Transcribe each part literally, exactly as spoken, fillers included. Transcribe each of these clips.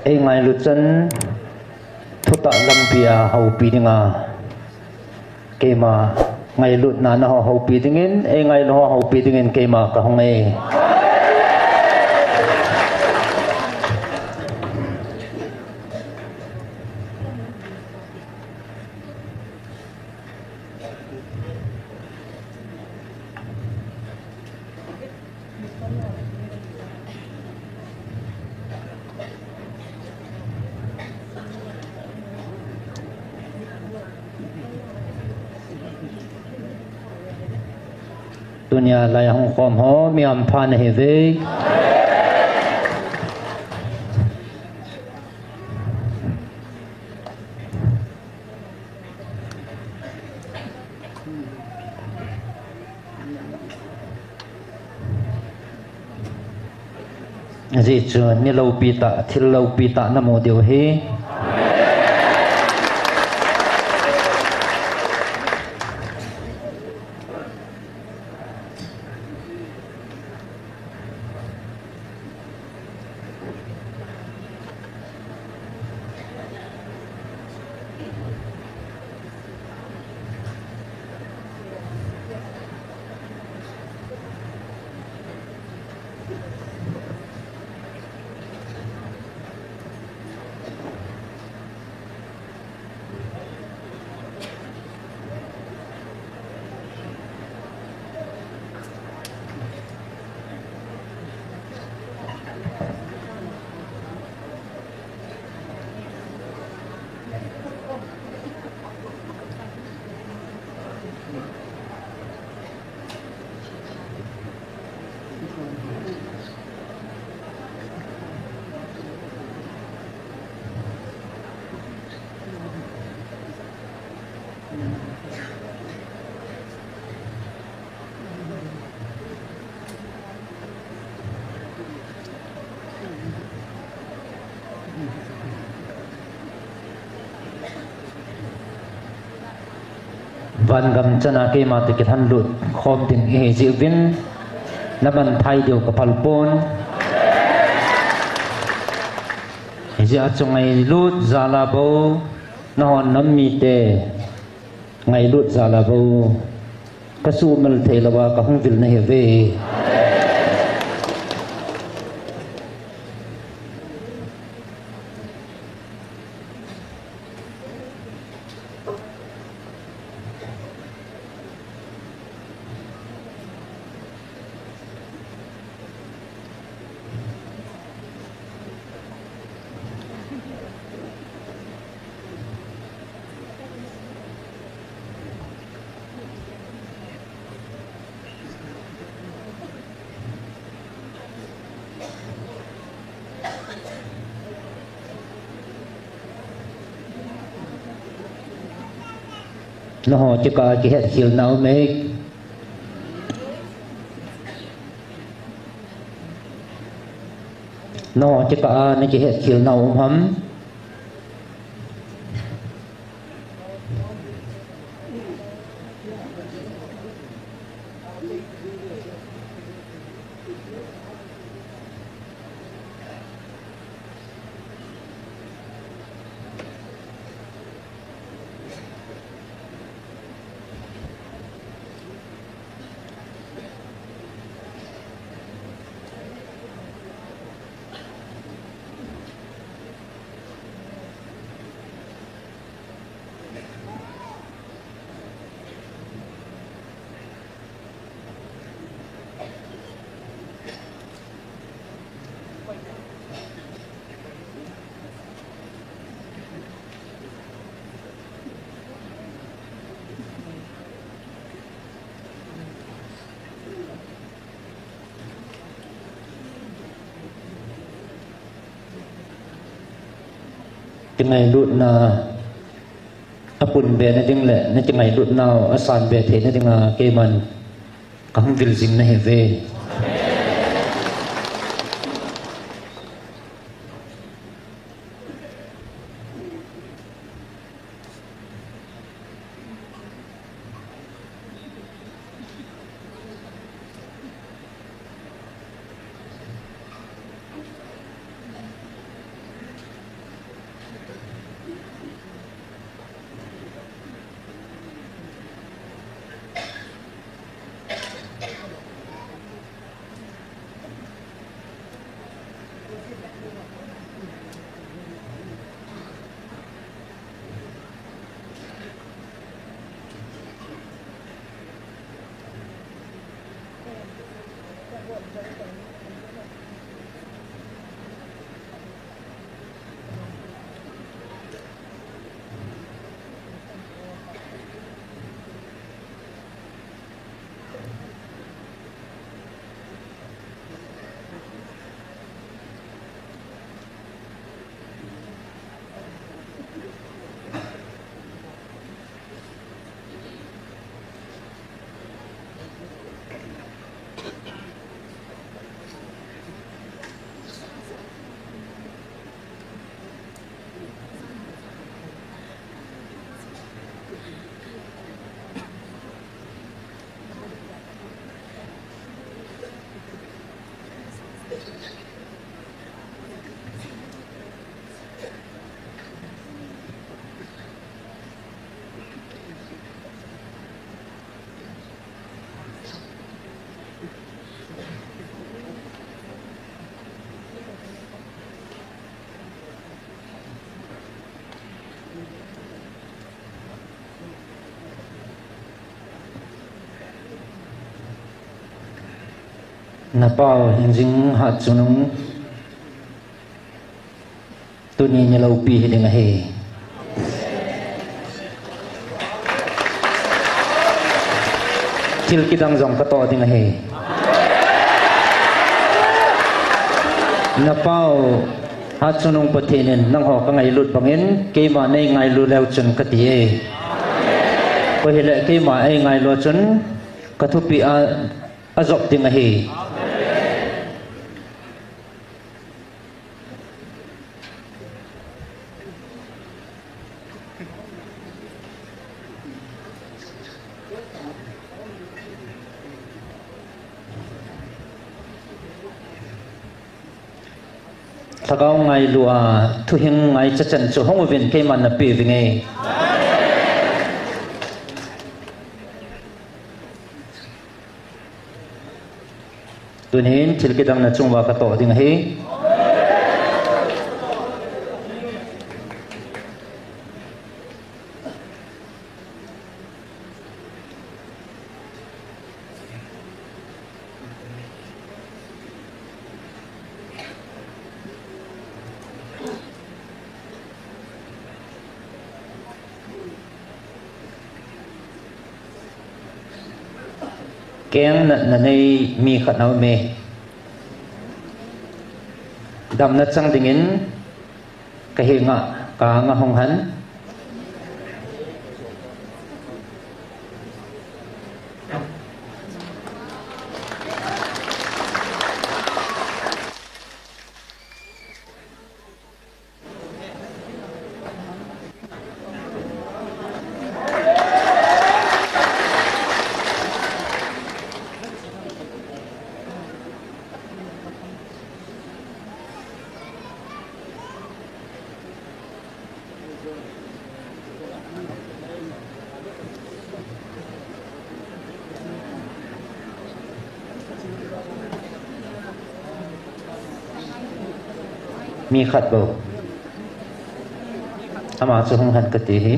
Ei ngailut chan thutah lampi a houpi dinga keima ngailutna naho houpi dingin, ei ngailu ho houpi dingin keima kahung e. Tunia lai a hung khom ho mi hampha nahiuve. Ajeh chu ni loupi tah, thil loupi tah namu diu ahi. Vangam chana keima toh kilhon lut khom ding ihi jeh uvin, naman thei diu kaphal pon. Hijeh a chu ngailut jal a bou, nahon nam mite ngailut jal a bou, kasuhmil thei louva kahung vil nahiuve. Nangho chikah a kihetkhel na um e. Nangho chikah a nakihetkhel na um ham? Kingailutna apun be na ding le, na kingailutna u asan be theina dinga keiman kahung vil jing nahiuve. Napau Hingjing Hatchungnung tuni ni loupi hiding ahi. Thil kidang jong katoh ding ahi. Napau Hatchungnung Pathen in nangho kangailut bangin keima neingailu leu chun kati e. Koi hileh keima eingailu chun kathupeh a ajop ding ahi. Lhagao ngailu a thuhing ngaicha chan chu hung uvin keiman napeh uvinge. Tunin thil kidang nachung uva katoh ding ahi. Keng natna nei mi khat aume. Damna chang dingin kahenga, kahenga hung hen. Mi khat bou. Ama chu hung hen kati hi.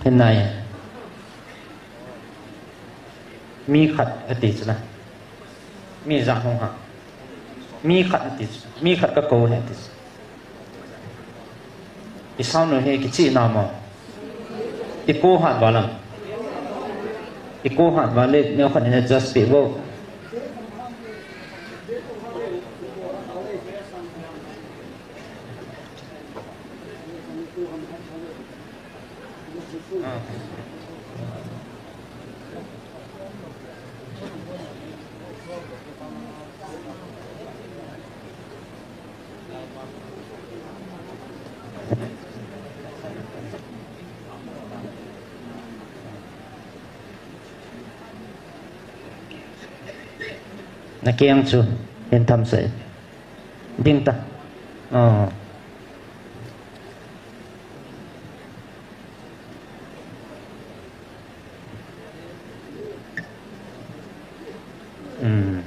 Hinai. Mi khat ati chu na. Mi ja hung ha. Mi khat ati chu. Mi khat kakou hi ati chu. I sound hi kichih na mo. I ko hat valam. I ko hat vale, neo khat in adjust pe vo. Na keng chu hin tham sai. Ding ta. Oh. Hmm.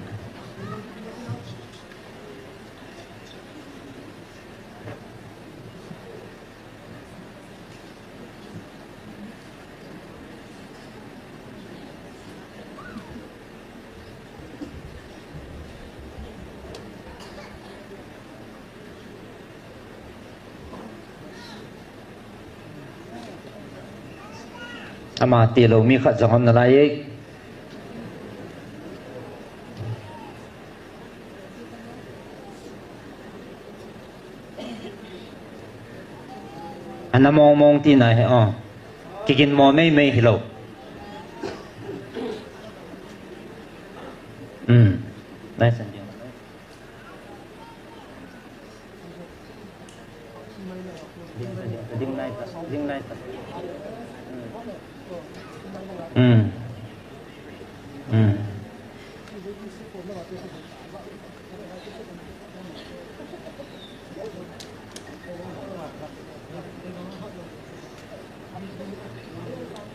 Ama tilou mi khat jong um nalai e. Ana mong mong tina hi, oh. Kigin mo mei mei hilou. Hmm. Nice and young. Hmm.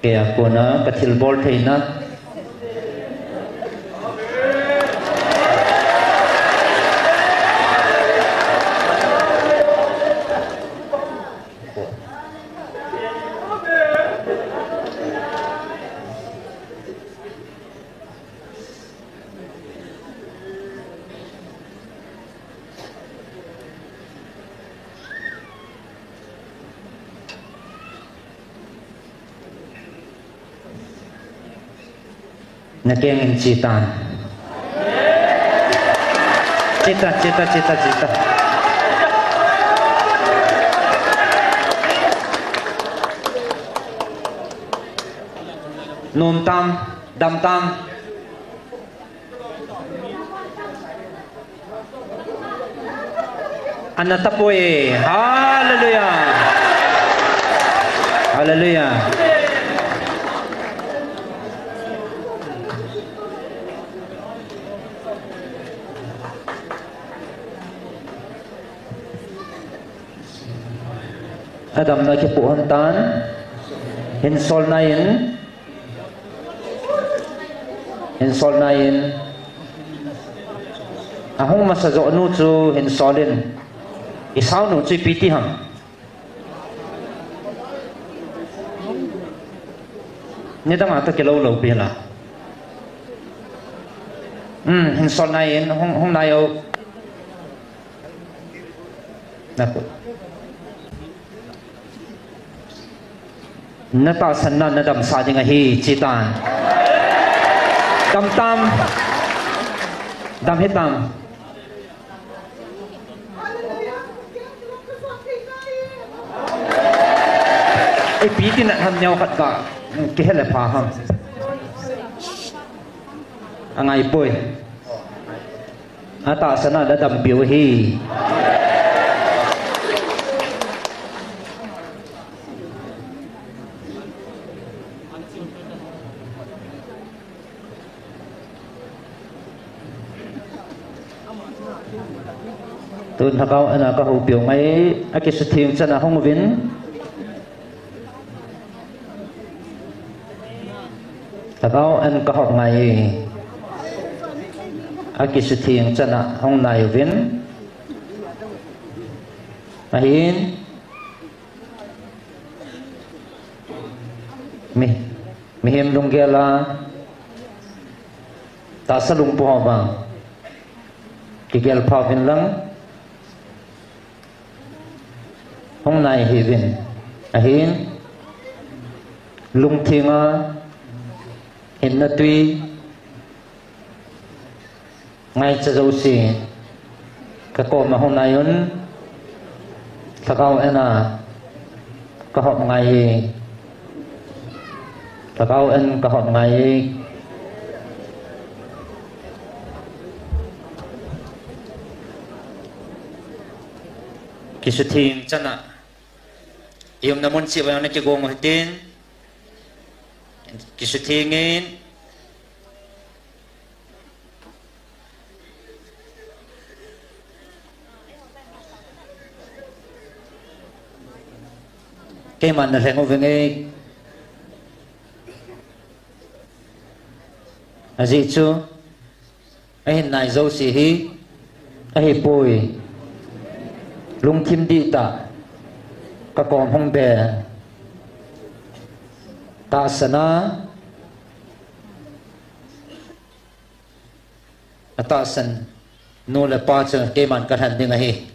Kei a kona ka thilbol theina. Na keng in chi tan. Chi ta, chi ta, chi ta, chi ta. Nom tam, dam tam. Ana tapoi. Hallelujah. Hallelujah. Adamna kipoh hon tan. Hin sol nai in. Hin sol nai in. Ahung masa jo nu chu hin sol in. I sao nu chu ipi ti ham. Nidang a toh kilou lou pi la. Hmm, hin sol nai in, hung, hung nai o. Na tahsanna na damsah ding ahi, chi tan. Dam tam. Dam hi tam. Ipi ti na ham neo khat ka. Kihe le pha ham. Angai poi. Atahsan a la dampi u hi. Tun Lhagao An a ka houpi u ngai, akisutheng chan a hung uvin. Lhagao An ka hop ngai e. Akisutheng chan a hung nai uvin. Ahin. Mi, mihem lunggel a. Tahsa lungpo ho vang. Kigel pha uvin lang. Hung nai hih uvin. Ahin. Lungtheng a. Hinna tui. Ngaicha jouse. Ka koma hung nai un. Lhagao An a. Ka hop ngai e. Lhagao An ka hop ngai e. Kisutheng chan a. I umna mun cheh uva na kigong u hitin. Kisutheng in. Keiman na lheng uvin e. Ajeh chu. Ahin nai jouse hi. Ahipoi. Lungthim dihtah. Ka kom hung be. Tahsan a. Atahsan nu le pa chu keiman ka lhen ding ahi.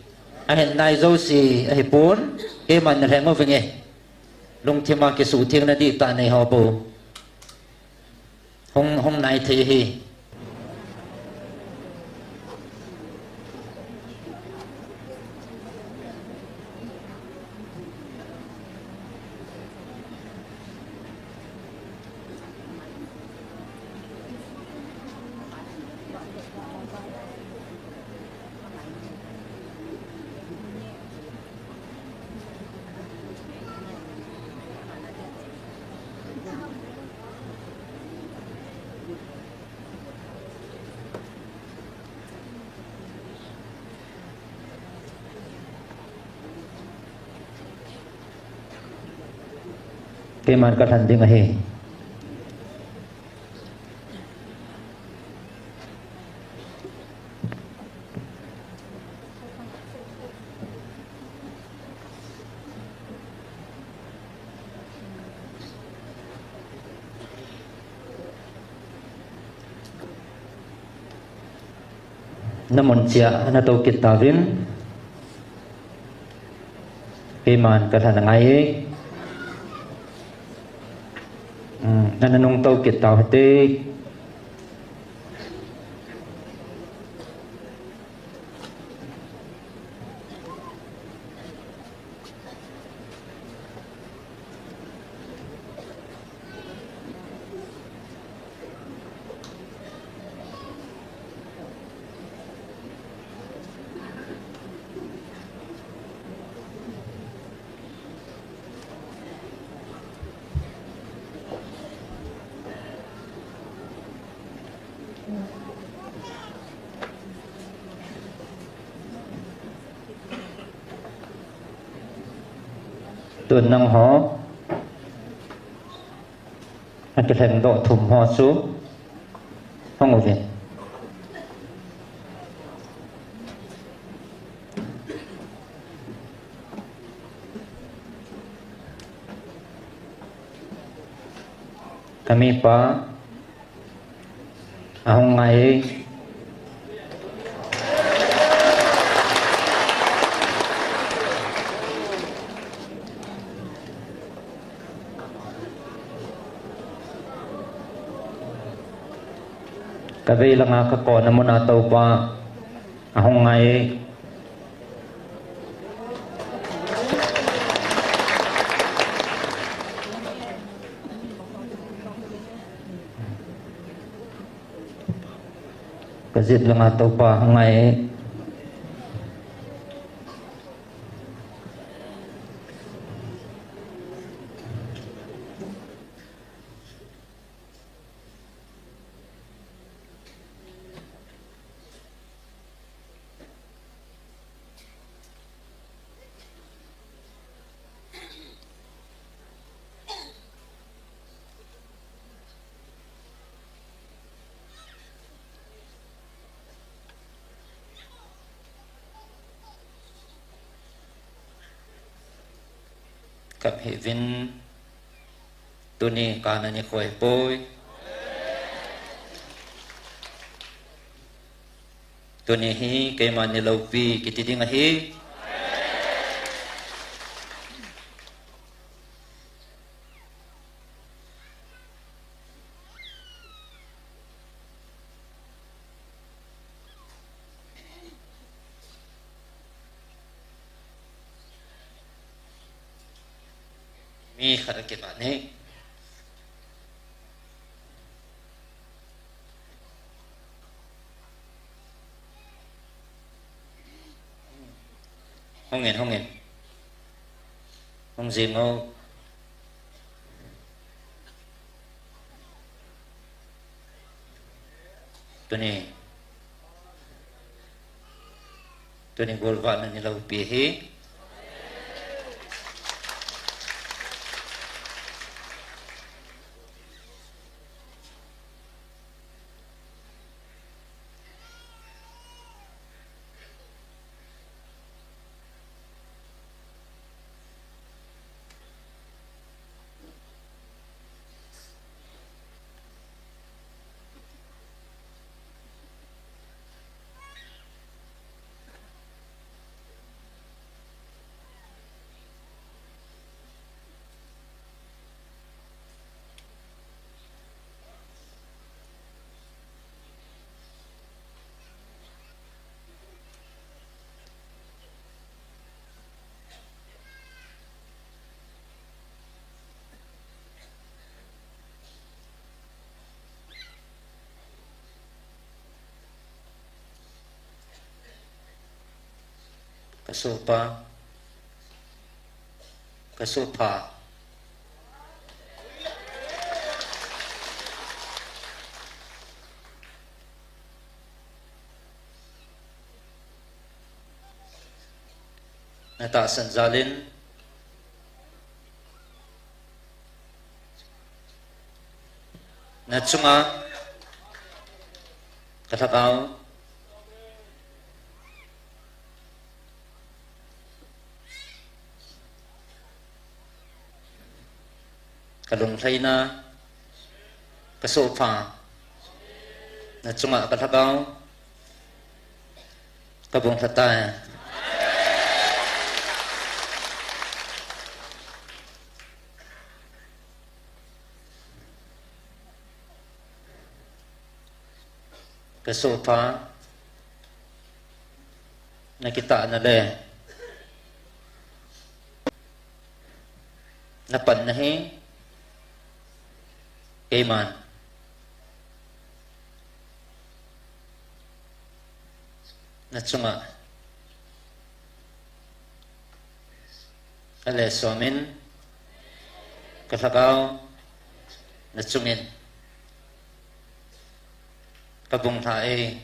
Ahin nai jouse ahipon, keiman na lheng uvin e. Lungthim a kisuhthengna dihtah nei ho bou. Hung, hung nai thei ahi. Keiman kalhen ding ahi. Namun cheh a natou kit tauvin. Keiman kalhen angai e. Hmm, nanung tou kit tau hite. Tun nangho, akilhengdoh thum ho chu hung uvin. Kamipa ahung ngai e. Kavei langa kakona muna toupa ahung ngai e. Kajet langa toupa ahung ngai e. Kap hih uvin. Tuni kana nikho ahipoi. Tuni hi keima niloupi kiti ding ahi. Mi khat akivah e. Hungin, hungin. Hung jing o. Tuni, tuni golvahna niloupi ahi. Kasohpa, kasohpa. Natahsan jal in. Na chunga ka lhagao, ka lunglhaina, ka sopha, na chunga ka lhagao, ka bung lhata. Ka sopha, na kitahna le na panna hi keiman na chunga ka le somin, ka lhagao na chungin ka bung lha e.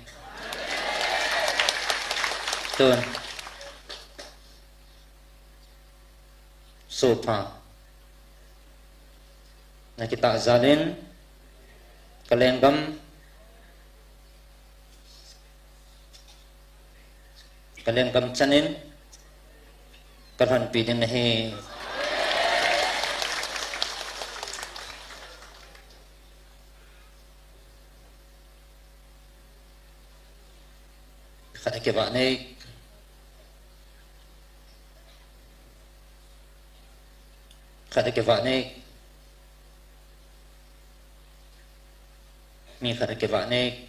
Tun sopha, na kitah jalin ka lenggam, ka lenggam chanin ka lhonpi ding ahi. Khat a kivah nei. Khat a kivah nei. Mi khat a kivah nei.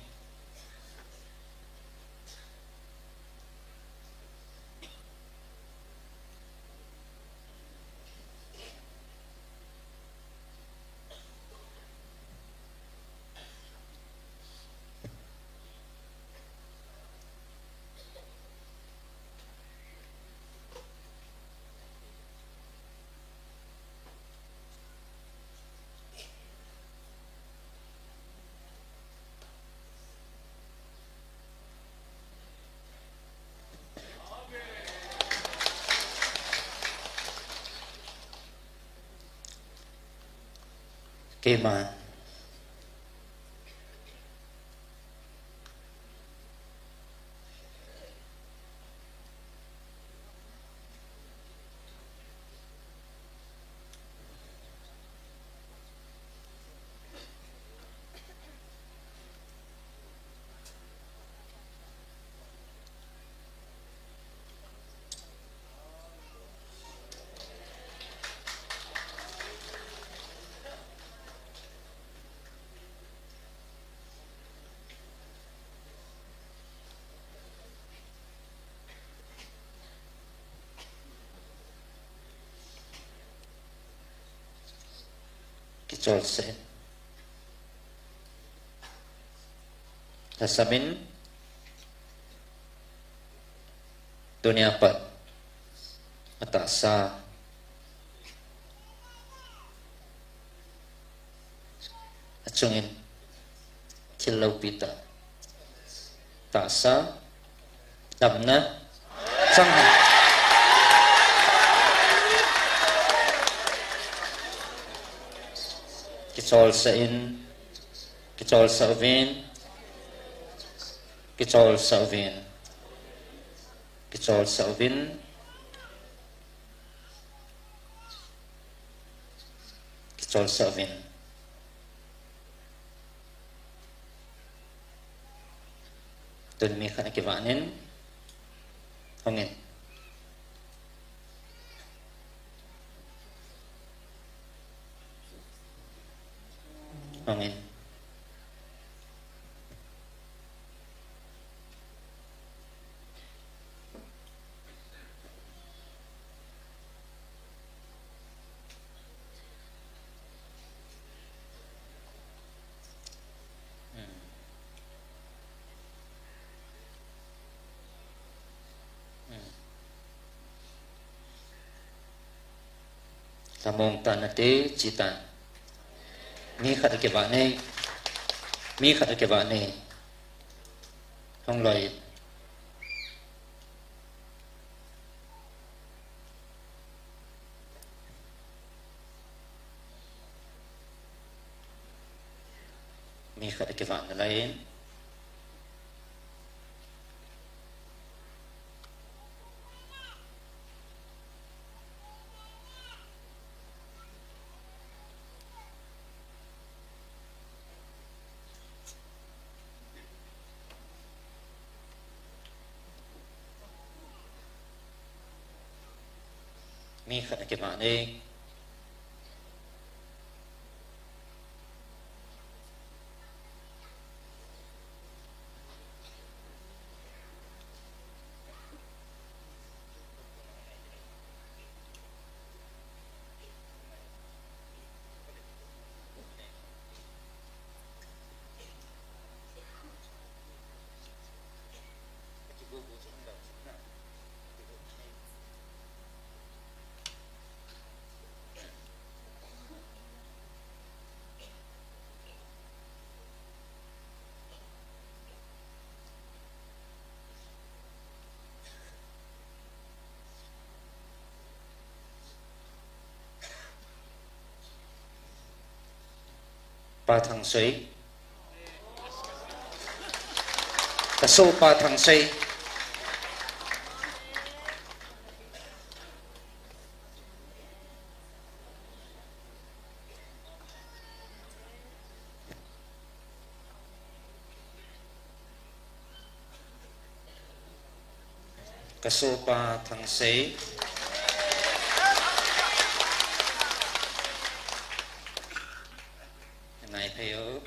Keima. Kicholse. Lhasamin. Tunia pat. Atahsa. Achungin thil loupi tah, tahsa, damna chang. Kicholsa in, kicholsa uvin, kicholsa uvin, kicholsa uvin. Kicholsa uvin. Tun mi khat akivah in. Hongin. Hongin. Lhamong tan nate, chi tan. Mi khat akivah in. Mi khat akivah in. Hong loi. Khat a kivahna lai in. Mi khat a kivah in. Pa Thangsei. Ka sopa Thangsei. Ka sopa Thangsei. Ngai phei o.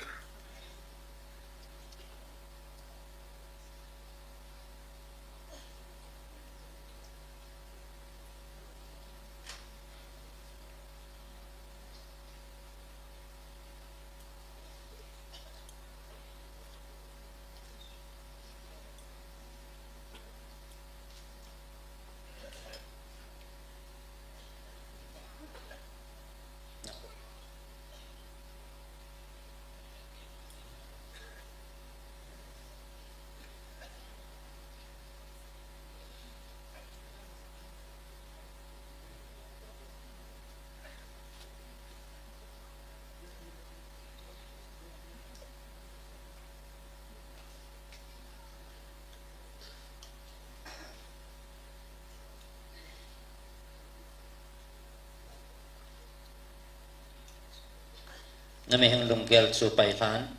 Na mihing lunggel chu pai lhan.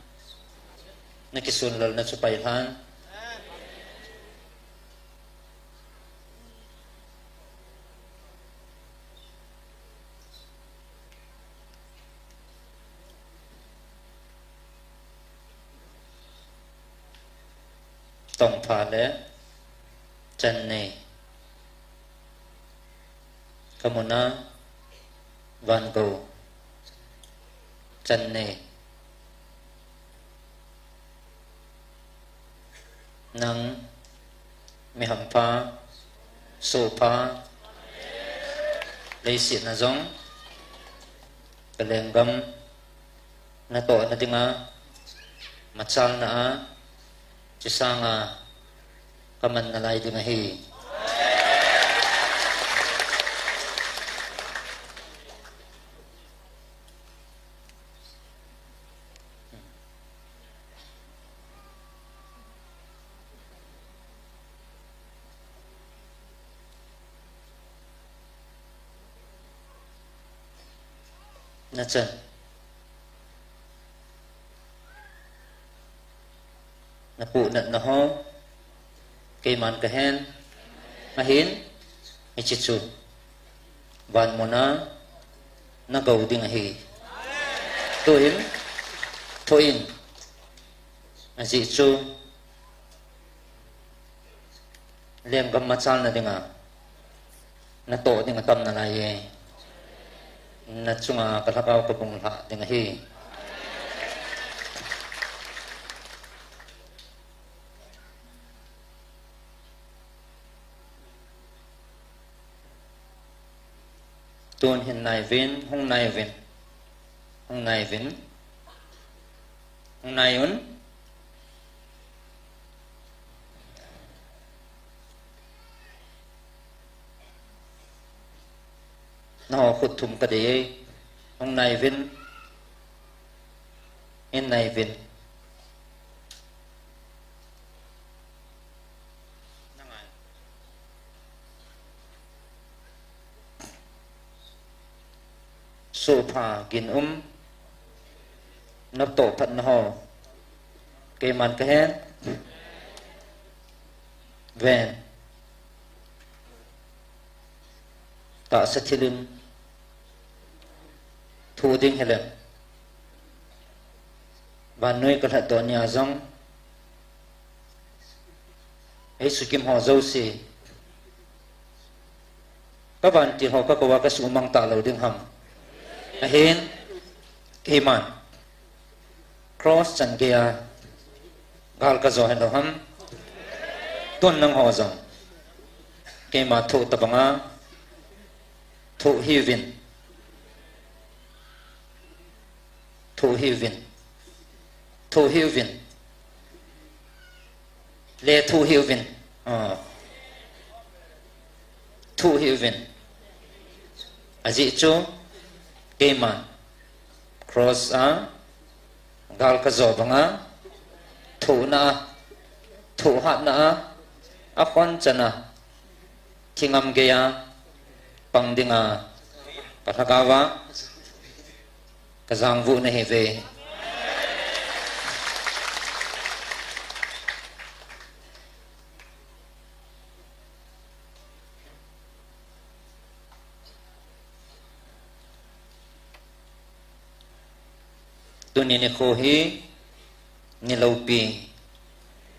Na kisunlolna chu pai lhan. Tongpha le Chennai. Ka muna Van Gogh. Chennai. Nang mi hampha, sohpha, leiset na jong, ka lenggam natohna dinga, machalna a, chisanga ka man nalai ding ahi. Nachan. Napuhnatna ho keiman kahen. Ahin, hiche chu van muna nagou ding ahi. Tuhin, thoh in, ajeh chu lenggam machalna dinga natoh ding atam nalai e. Nachunga ka lhagao kabung lhah ding ahi. Tun hin naiuvin, hung naiuvin, hung naiuvin, hung nai un. Nangho khut thum kadei e, hung naiuvin, hin naiuvin. Sopha gin um, natoh phatna ho keiman kahen. Ven. Tahsa thilin thu ding hileh, vannoi kalhat doh nia jong, ei sukim ho jouse, kavantil ho kakou a kasumang talou ding ham? Ahin, keiman cross chan geiya gal kajo henlou ham? Tun nangho jong keima thoh tabanga thoh hiuvin. Thoh hiuvin. Thoh hiuvin. Lethuh hiuvin. Ah. Thoh hiuvin. Ajeh chu keiman cross a gal kajo banga thohna a, thohhatna a, akhon chana thingam geiya pang dinga kalhagaova kajangvuh nahiuve. Tuni nikho hi niloupi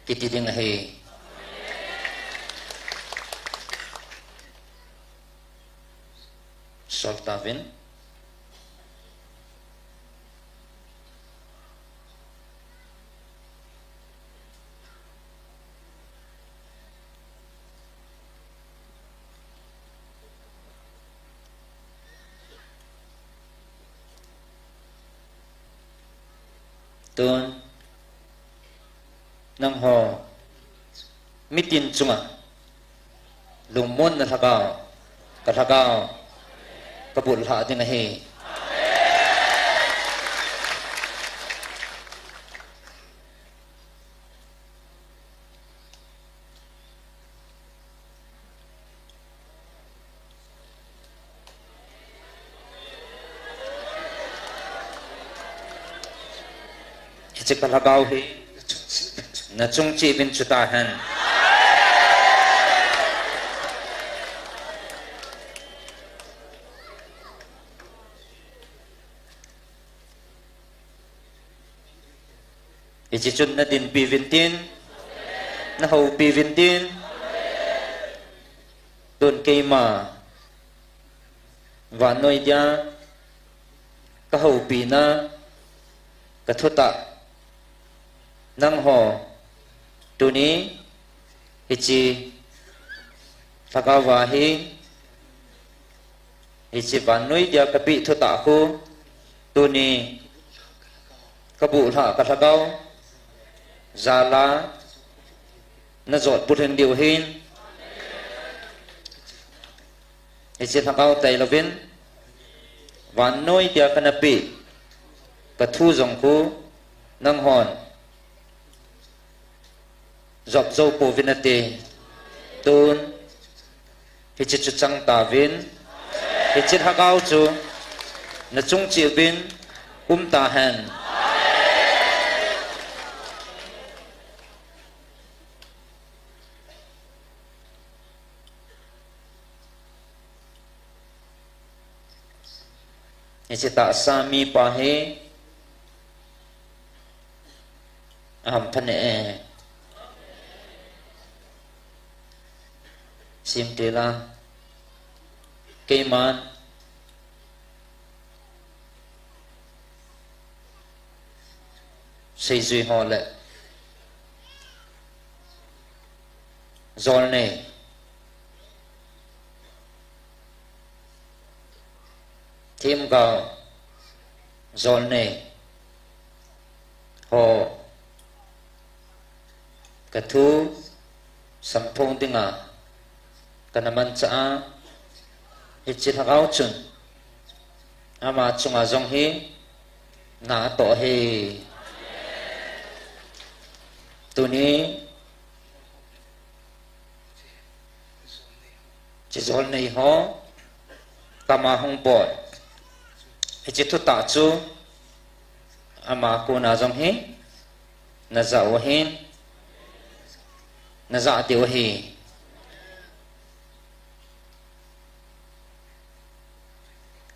kiti ding ahi. Sol tauvin. Tun nangho mitin chunga lungmonna lhagao, kalhagao kabulhah ding ahi. Hiche kalhagao hi nachung cheh uvin chutahen. Hiche chun nadinpi uvin tin, nahoupi uvin tin. Tun keima vannoi dia kahoupina, kathutah, nangho tuni hiche lhagaova hi, hiche vannoi dia kapeh thutah khu tuni kabulhah kalhagao jal a najot bulhin diu ahin. Hiche lhagao tailouvin vannoi dia kanapeh kathu jong khu nanghon jop jou pouvin nate. Tun hiche chu chang tauvin, hiche lhagao chu nachung cheh uvin um tahen. Hiche tahsa mipa hi ahamphat e. Simtila, keiman seijui ho le jolnei, themgao jolnei ho kathu samphong dinga kana manchah a, hiche lhagao chun ama chunga jong hi na atoh e. Tuni hiche jolnei ho kama hung bol, Hiche thutah chu ama kona jong hi najah u ahin, najah diu ahi.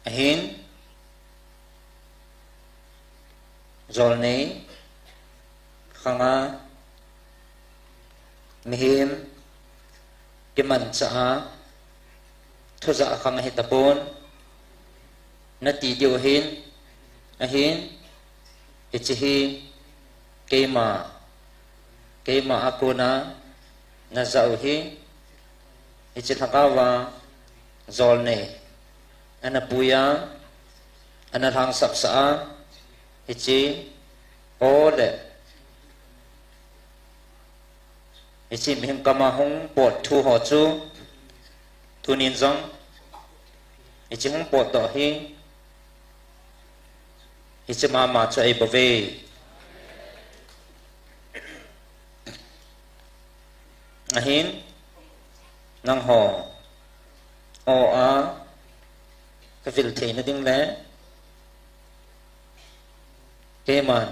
Ahin, jolnei khanga mihem kimanchah a thujah khang ahi tapon, nati diu ahin, ahin, hiche hi keima, keima a kona najah u hi, hiche lhagao a jolnei ana pui a, ana lhangsapsah a, hiche o le hiche mihem kama hung pot thu ho chu, tunin jong hiche hung potdoh hi, hiche mama chu ahi bouve. Ahin, nangho o a kavil theina ding le keiman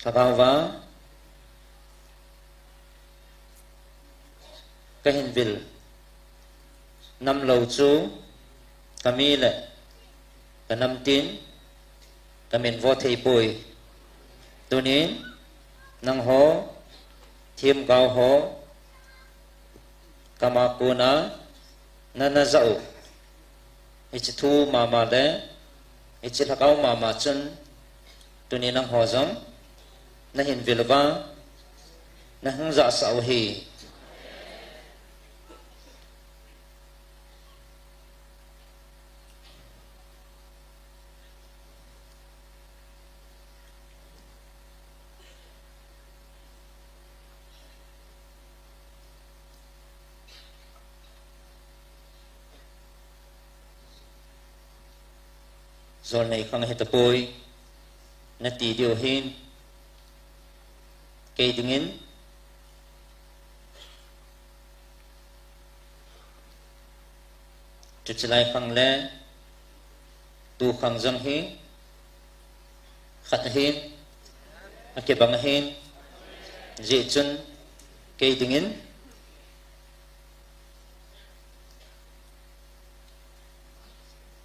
lhagao a kahin vil namlou chu kami le kanam tin kamin vo thei poi. Tunin nangho themgao ho kama kona na najah u, hiche thu mama le hiche lhagao mama chun tunin nangho jong nahin vil uva, nahung jahsah u ahi. Jolnei khang ahi tapoi, nati diu ahin, kei dingin, chuche lai khang le tu khang jong hi khat ahin, akibang ahin, hijeh chun kei dingin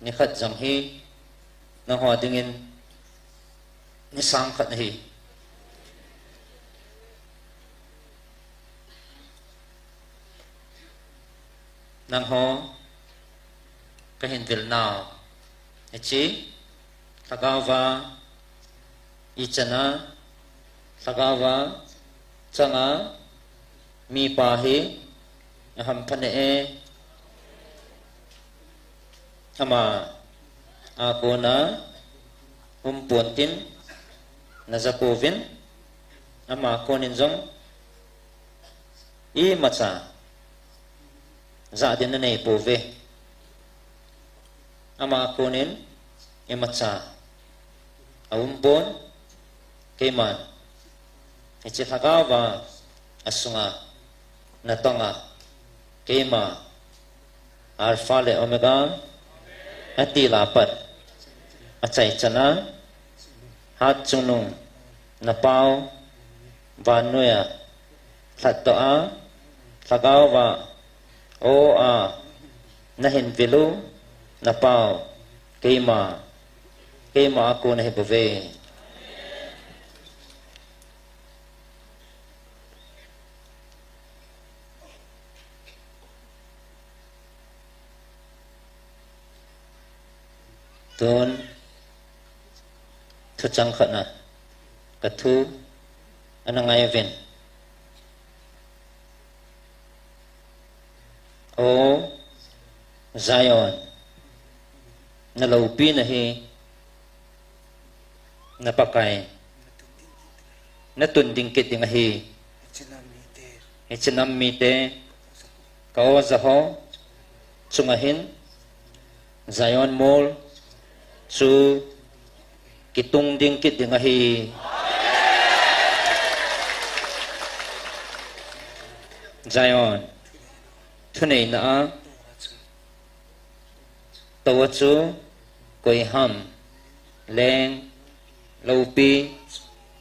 nikhat jong hi nangho dingin ni sang khat ahi. Nangho kahin vil nau, hiche lhagao va ichan a, lhagao va chang a mipa hi ahamphat e. Ama a kona umpon tin naja pouvin, ama konin jong imacha jah din nanei pouve. Ama a konin imacha aumpon, keiman hiche lhagao va asunga natong a, keima Alpha le Omega, atil a pat achaichan a, hatchungnung napao, vannoiya lhatdoh a, lhagao va o a nahin vil u napao, keima, keima a kon ahi bouve. Tun thuchang khat na kathu ana ngai uvin. O Zion, naloupina hi na Pakai natun ding kit ding ahi. Hiche nam mite, ka-o jaho chunga hin Zion mol chu kitung ding kit ding ahi. Zion thuneina a toh a chu Koi ham, leng, loupi,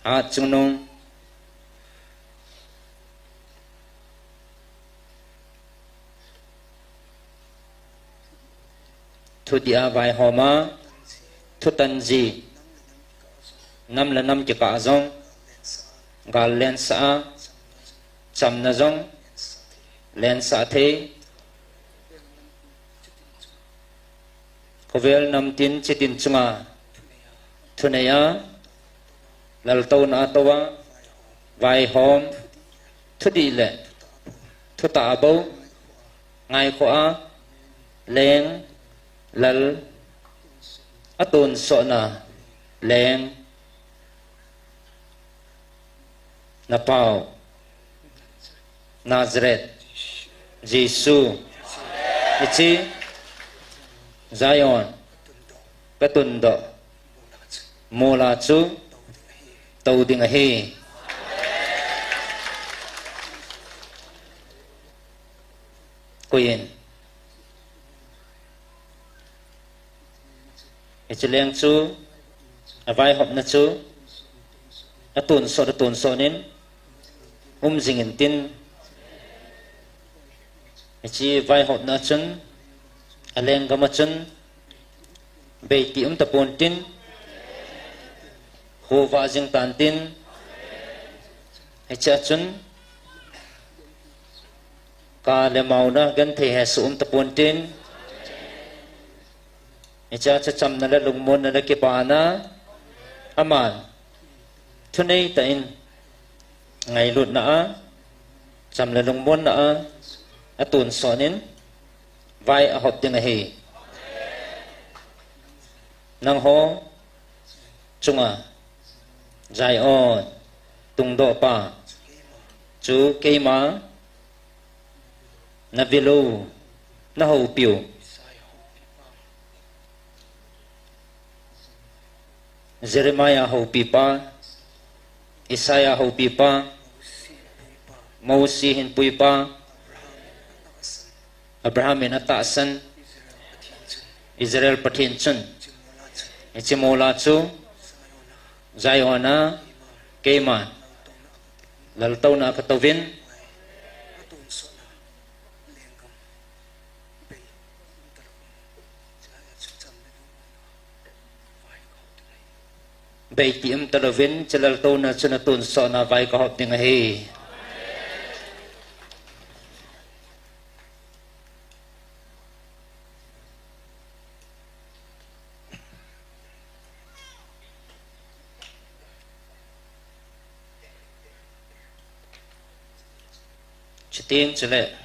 hatchungnung. Thudih a vaihom a, thutan ji, nam le nam kikah a jong, gal lensah a, chamna jong lensah thei. Khovel namtin chitin chunga thunei a, laltouna a tou a, vaihom, thudih le thutah a bou, ngaikhoh a, leng, lal, a tonsotna, leng, na pau, Nazareth, Jesu, hiche, Zion, ka tundoh, mol a chu, tou ding ahi. Koiyin. Hiche leng chu, a vaihopna chu, a tonsot, a tonsot in, um jing intin. Hiche vaihopna chun, a lenggam a chun, beiti um tapon tin, khovah jing tan tin, hiche a chun, ka le mauna genthei hesoh um tapon tin, hiche a chu chamna le lungmonna le kipana, aman, thunei tah in, ngailutna a, cham le lungmonna a, a tonsot in, vai a hop ding ahi. Nangho chunga, Zion, tungdoh pa, chu keima, na vil u, na houpi u. Jeremiah houpi pa, Isaiah houpi pa, Mosi hinpui pa, Abraham in atahsan, Israel Pathen chun, hiche mol a chu, Zion a, keima, laltouna a ka touvin, beiti um talouvin, hiche laltouna chun a tonsotna vai ka hop ding ahi. Chuting chule.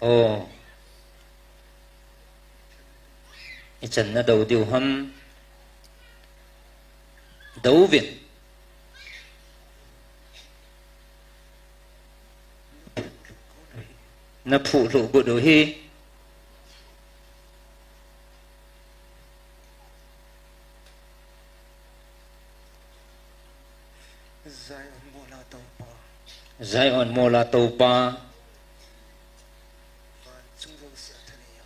O, ichan nadou diu ham? Douvin. Naphuh lhuh got u hi. Zion mola toupa. Zion mola toupa. Van chung jouse a thanei a.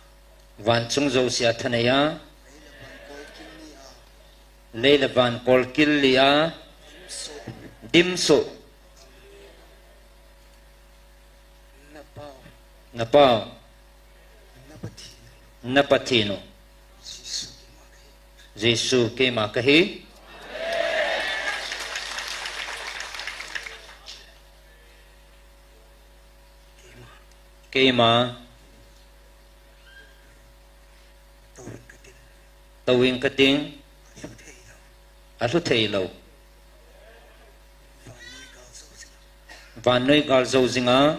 Van chung jouse a thanei a. Lei le van kolkil lia. Lei le van kolkil lia. Dim soh. Dim soh. Na pau. Na pau. Na Pathen u. Na Pathen u. Jesu keima kahi. Jesu keima kahi. Keima. Keima. Touin kating. Touin kating. Alhu thei lou. Alhu thei lou. Vannoi gal jou jinga.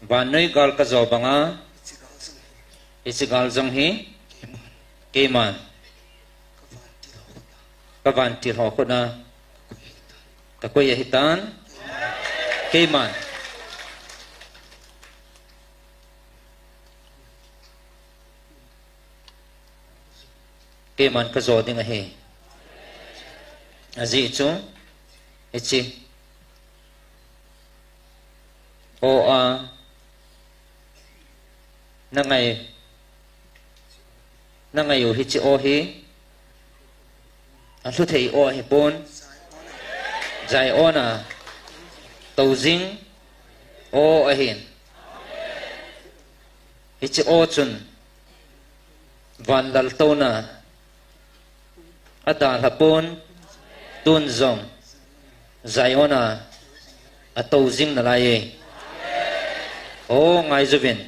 Vannoi gal ka jou banga. Hiche gal jong hi. Keiman. Ka vantil ho khut a. Ka koi ahitan. Keiman. Keiman ka jo ding ahi. Ajeh chu, hiche. O a. Na ngai. Na ngai u hiche o hi. A lhuthei o ahipon. Zion a. Tou jing. O ahin. Hiche o chun. Van laltouna. Adalha pon. Tun jong. Zion a. Atou jing nalai e. O ngai juvin.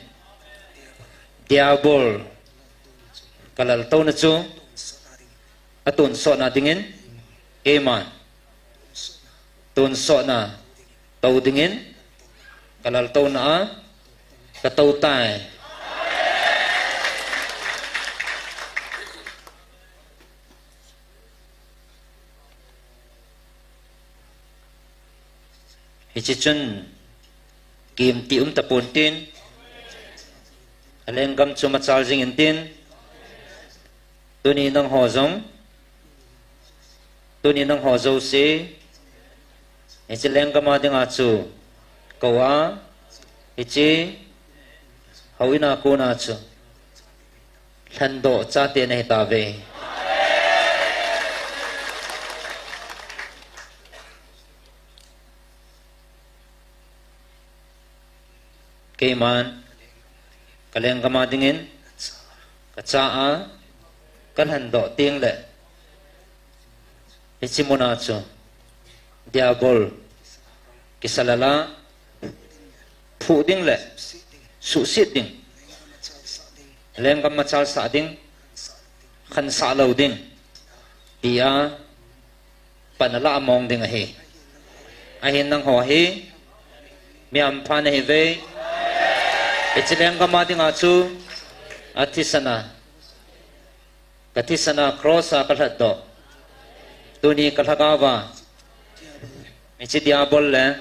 Diabol. Ka laltouna chu. Atonsotna dingin. Keiman. Tonsotna. Tou dingin. Ka laltouna a. Ka tou tai. Hiche chun. Kimti um tapon tin. Alenggam chu machal jing in tin. Tuni nangho jong. Tuni nangho jouse. Hiche lenggam a dinga chu. Kou a. Hiche. Houin a kona chu. Lhandoh chate nahi tauve. Keiman, ka lenggam a dingin, ka cha a, ka lhandoh teng le, hiche muna chu, Diabol, kisa lala, phuh ding le, suhset ding, lenggam machal sah ding, khansah lou ding, tia, pan ala among ding ahi. Ahin nangho hi, mi hampha nahiuve. Hiche lenggam a dinga chu, athisana, ka thisana cross a ka lhatdoh. Tuni ka lhagao va, hiche Diabol le,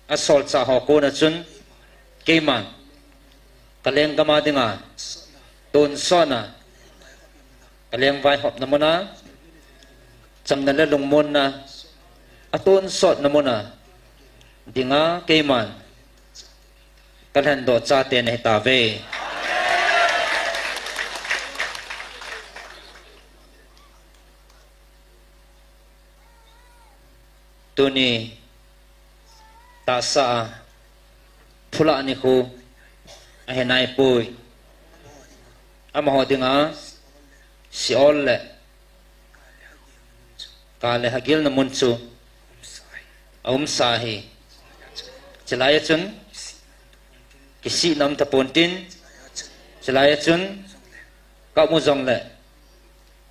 asolchah ho kona chun, keiman, ka lenggam a dinga, tonsotna, ka lengvaihopna muna, chamna le lungmonna, atonsotna muna, dinga keiman, ka lhandoh chate nahi tauve. Tuni tahsa a phula nikho ahi naipoi. Amaho dinga Sheol le kale hagilna mun chu aumsa ahi. Chulai a chun kisihna um tapon tin, chulai a chun ka mu jongle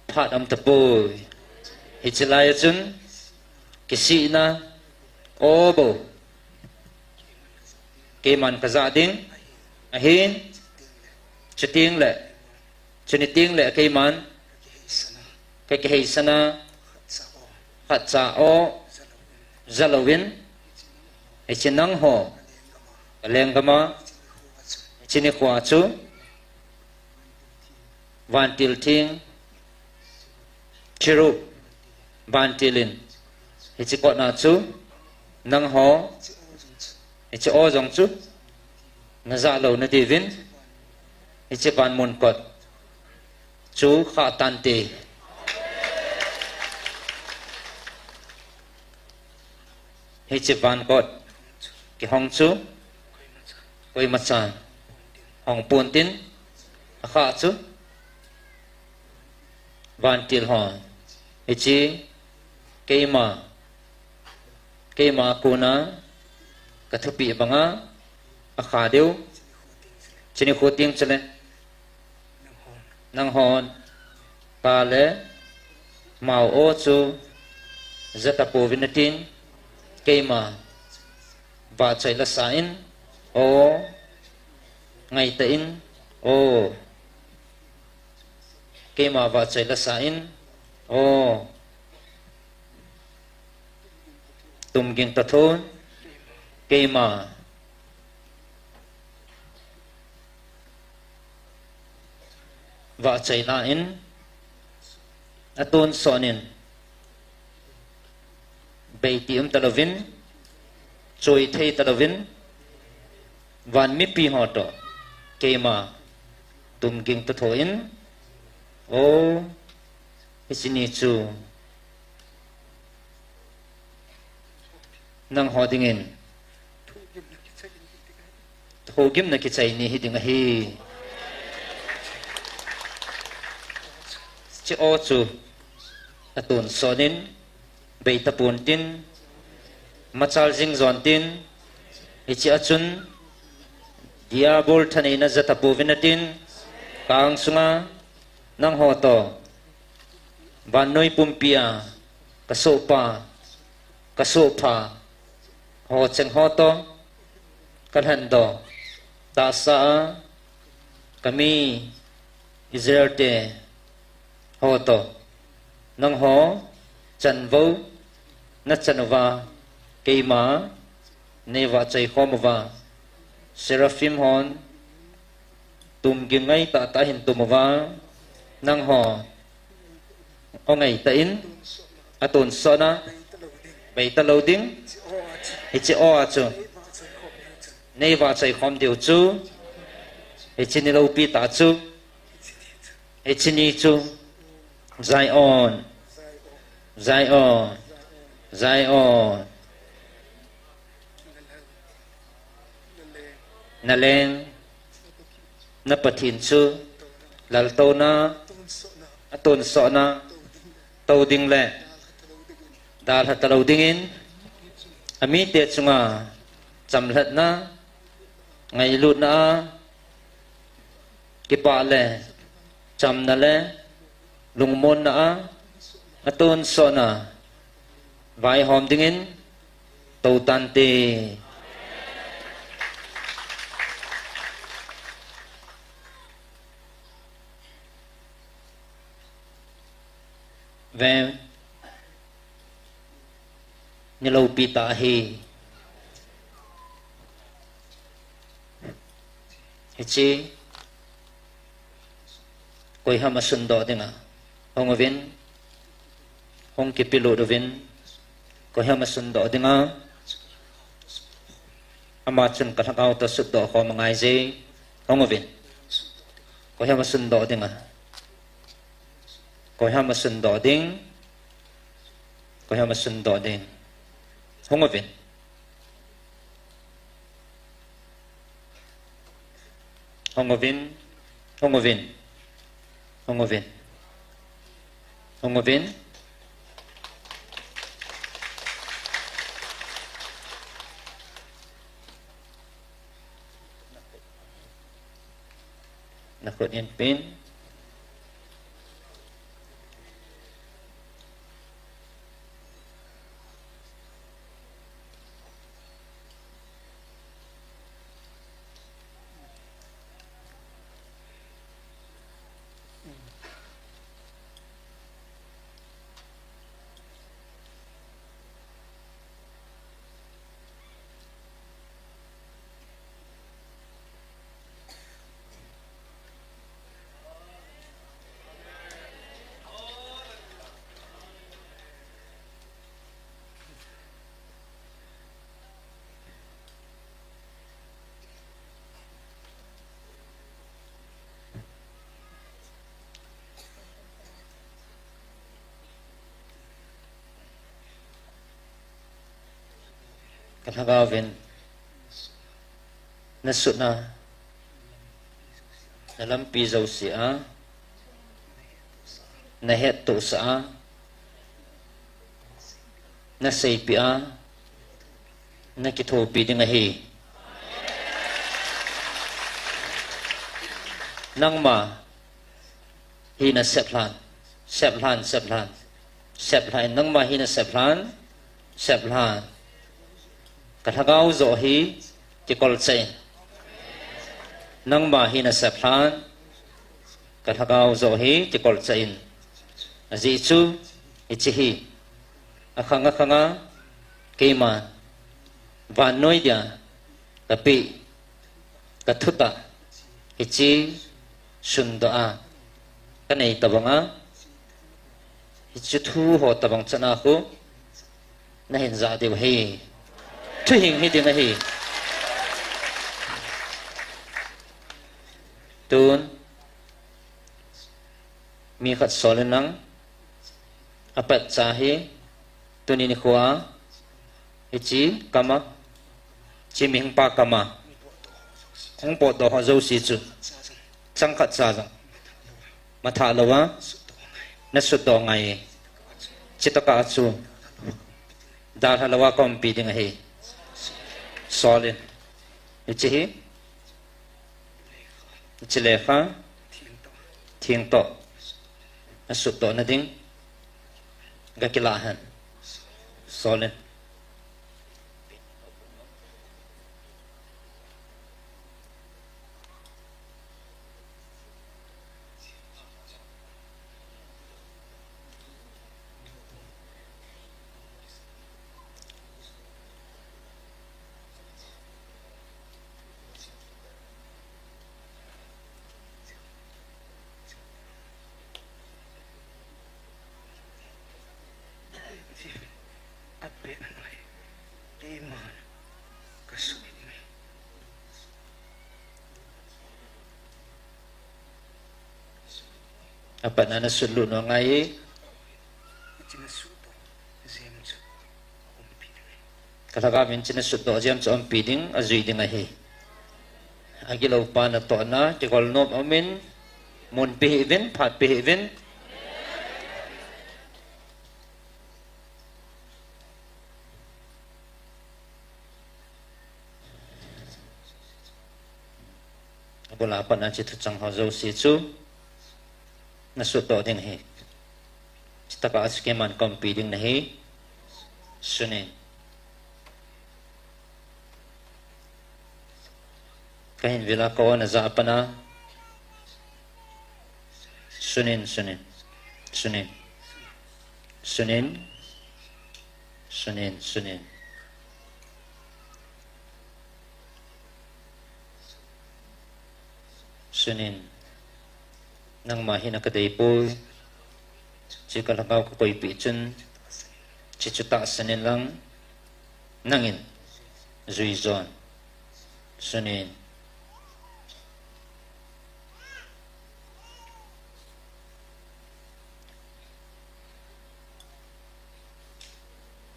phat aum tapoi. Hiche lai a chun kisihna o bou keiman ka jah ding ahin, chuteng le, chuni teng le keiman ka kiheisana, khatcha o ja louvin, hiche nangho ka lenggam a, hiche nikho a chu vantil theng, cherub, vantil in, hiche kotna chu nangho, hiche o jong chu na jah lou nadiuvin, hiche van mun kot chu khah tante. Hiche van kot kihong chu koimachan hong pontin, akhah chu vantil ho, hiche keima, keima kona ka thupeh banga akha diu, chuni nikho teng chule nanghon kale mao o chu ja tapouvin atin, keima vahchoi lasa in, o ngaitah in, o Keima vahchoi lasa in, o, tumging tothon, keima vahchoi la in, atonsot in, beiti um talouvin, choi thei talouvin, van mipi ho toh, keima tumging totho in, o, hiche ni chu nangho dingin thogimna kichai ni hiding ahi. Hiche o chu atonsot in, bei tapon tin, machal jing jon tin, hiche a chun Diabol thaneina ja tapouvin tin, ka ang sunga nangho toh, vannoi pumpia kasohpa, kasohpha ho cheng ho toh, kalhendoh tahsa a kami Israel te ho toh, nangho chanvou nachan uva, keima neivahchoi khom uva, Seraphim hon tumging ngaitah tah ahin tum uva, nangho o ngaitah in, atonsot na bei talou ding, hiche o a chu neivahchoi khom diu chu, hiche ni loupi tah chu, hiche ni chu, Zion, Zion, Zion, naleng, na Pathen chu laltouna, atonsot na tou ding le dalha talou dingin, amite chunga chamlhatna, ngailutna a, kipah le chamna le lungmonna a, atonsot na vaihom dingin tou tante. Ven, ni loupi tah ahi. Hiche koiham asundoh dinga hung uvin, hung kipelut uvin, koiham asundoh dinga, ama chun ka lhagao toh sutdoh khom angaije, hung uvin, koiham asundoh dinga, koiham asundoh ding, koiham asundoh ding, hung uvin. Hung uvin, hung uvin, hung uvin, hung uvin. Nakhut in pin. Ka lhagao vin nasutna, nalampi jouse a, nahettohsah a, naseipeh a, nakithopi ding ahi. Nangma hi nasep lhan, sep lhan, sep lhan, sep lhan, nangma hi nasep lhan, sep lhan. Ka lhagao joh hi kikol cheh in. Nangma hi nasep lhan, Ka lhagao joh hi kikolchah in. Ajeh chu, hiche hi. Akhang akhang a, keima. Vannoi dia, kapeh, kathutah. Hiche, sundoh a. Kanei tabang a. Hiche thu ho tabang chan a khu. Nahin jah diu ahi. Thuhing hiding ahi. Tun. Mi khat sol in lang. Apatcha hi. Tuni nikho a. Hiche kama. Hiche mihing pa kama. Hung potdoh ho jouse chu. Chang khat cha jong. Mathah lou a, nasutdoh ngai. Chutah kah a chu. Dalha lou a kaumpi ding ahi. Sol in. Hiche hi. Hiche lekha. Thengtoh. Nasutdoh na ding. Gakilah hen. Sol in. Apatna nasutlut ngai. Ka lhagao in hiche nasutdoh jeng chu umpi ding, ajui ding ahi. Agilou pa natohna, kigolnom aumin, mun peh hih uvin, phat peh hih uvin. Abul a pat a hiche thuchang ho jouse chu nasutdoh ding ahi. Chutah kah a chu keiman kaumpi ding nahi. Sunin. Kahin vil a ka-on a jah a pat a. Sunin, sunin. Sunin. Sunin. Sunin, sunin. Sunin. Nangma hina kadei poi. Hiche ka lhagao kakoipeh chun. Hiche chu tahsan in lang. Nangin. Jui jon. Sunin.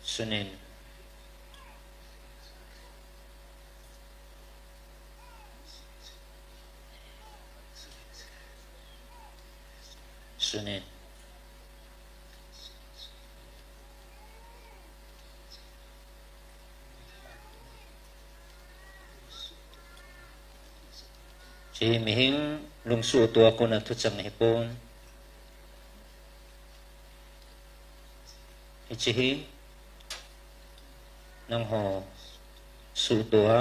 Sunin. Sunin. Hiche mihing lungsuhtoh a kon a thuchang ahipon. Hiche hi nangho suhtoh a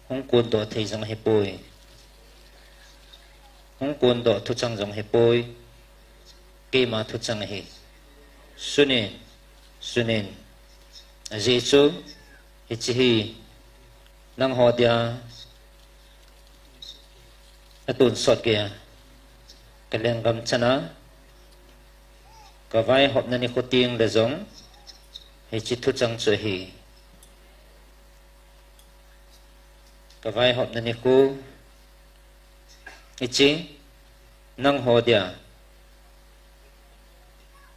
hung kondoh thei jong ahipoi. Hung kondoh thuchang jong ahipoi. Keima thuchang ahi. Sunin, sunin. Ajeh chu, hiche hi nangho dia atonsot geiya kalenggam chan a kavaihopna nikho teng le jong hiche thuchang chu ahi. Kavaihopna nikho hiche nangho dia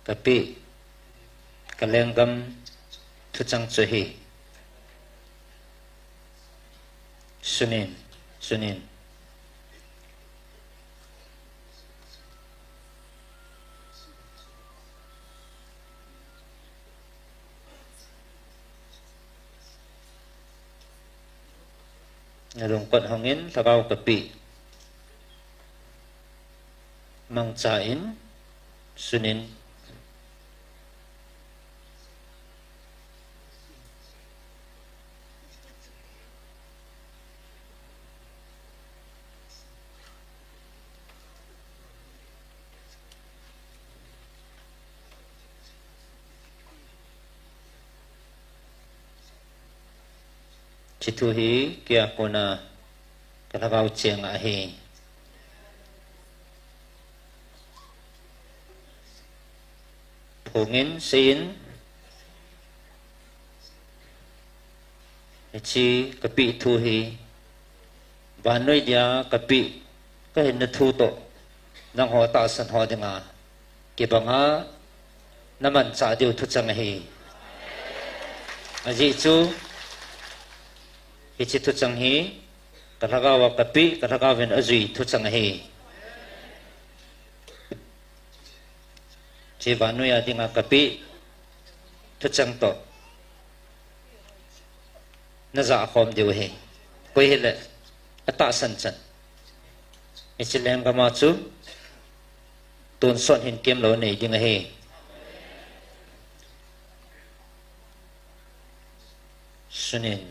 kapeh, kalenggam thuchang chu ahi. Sunin, sunin. Nalungkot hongin, lhagao kapeh. Mangcha in, sunin. Hiche thu hi kei a kona ka lhagao cheng ahi. Phongin, seiyin, hiche kapeh thu hi vannoi dia kapeh, kahinna thu toh, nangho tahsan ho dinga kibanga namanchah diu thucheng ahi. Ajeh chu, hiche thucheng hi ka lhagao a kapeh, ka lhagao in ajui thucheng ahi. Hiche vannoi a dinga kapeh thucheng toh najah khom diu ahi. Koi hile atahsan chan, hiche lenggam a chu tonsot hinkemlou nei ding ahi. Sunin.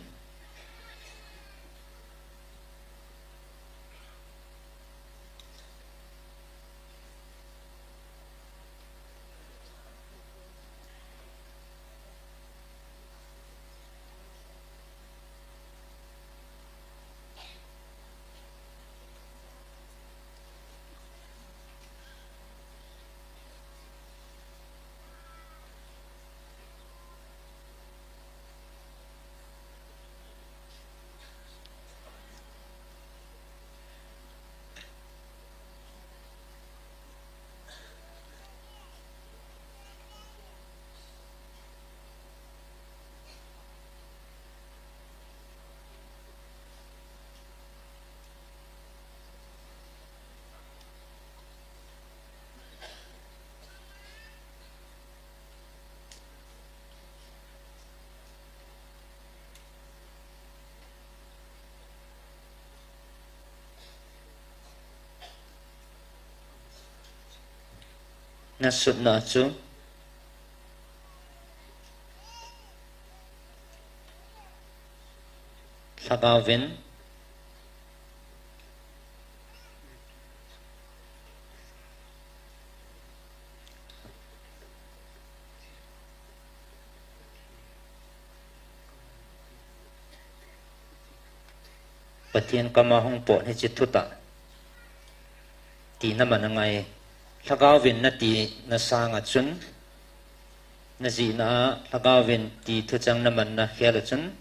Nasutna chu lhagaovin Pathen kama hung pot hiche thutah tina man angai. Lhagaovin natina sanga chun, najihna a lhagaovin ti thucheng namanna khel a chun,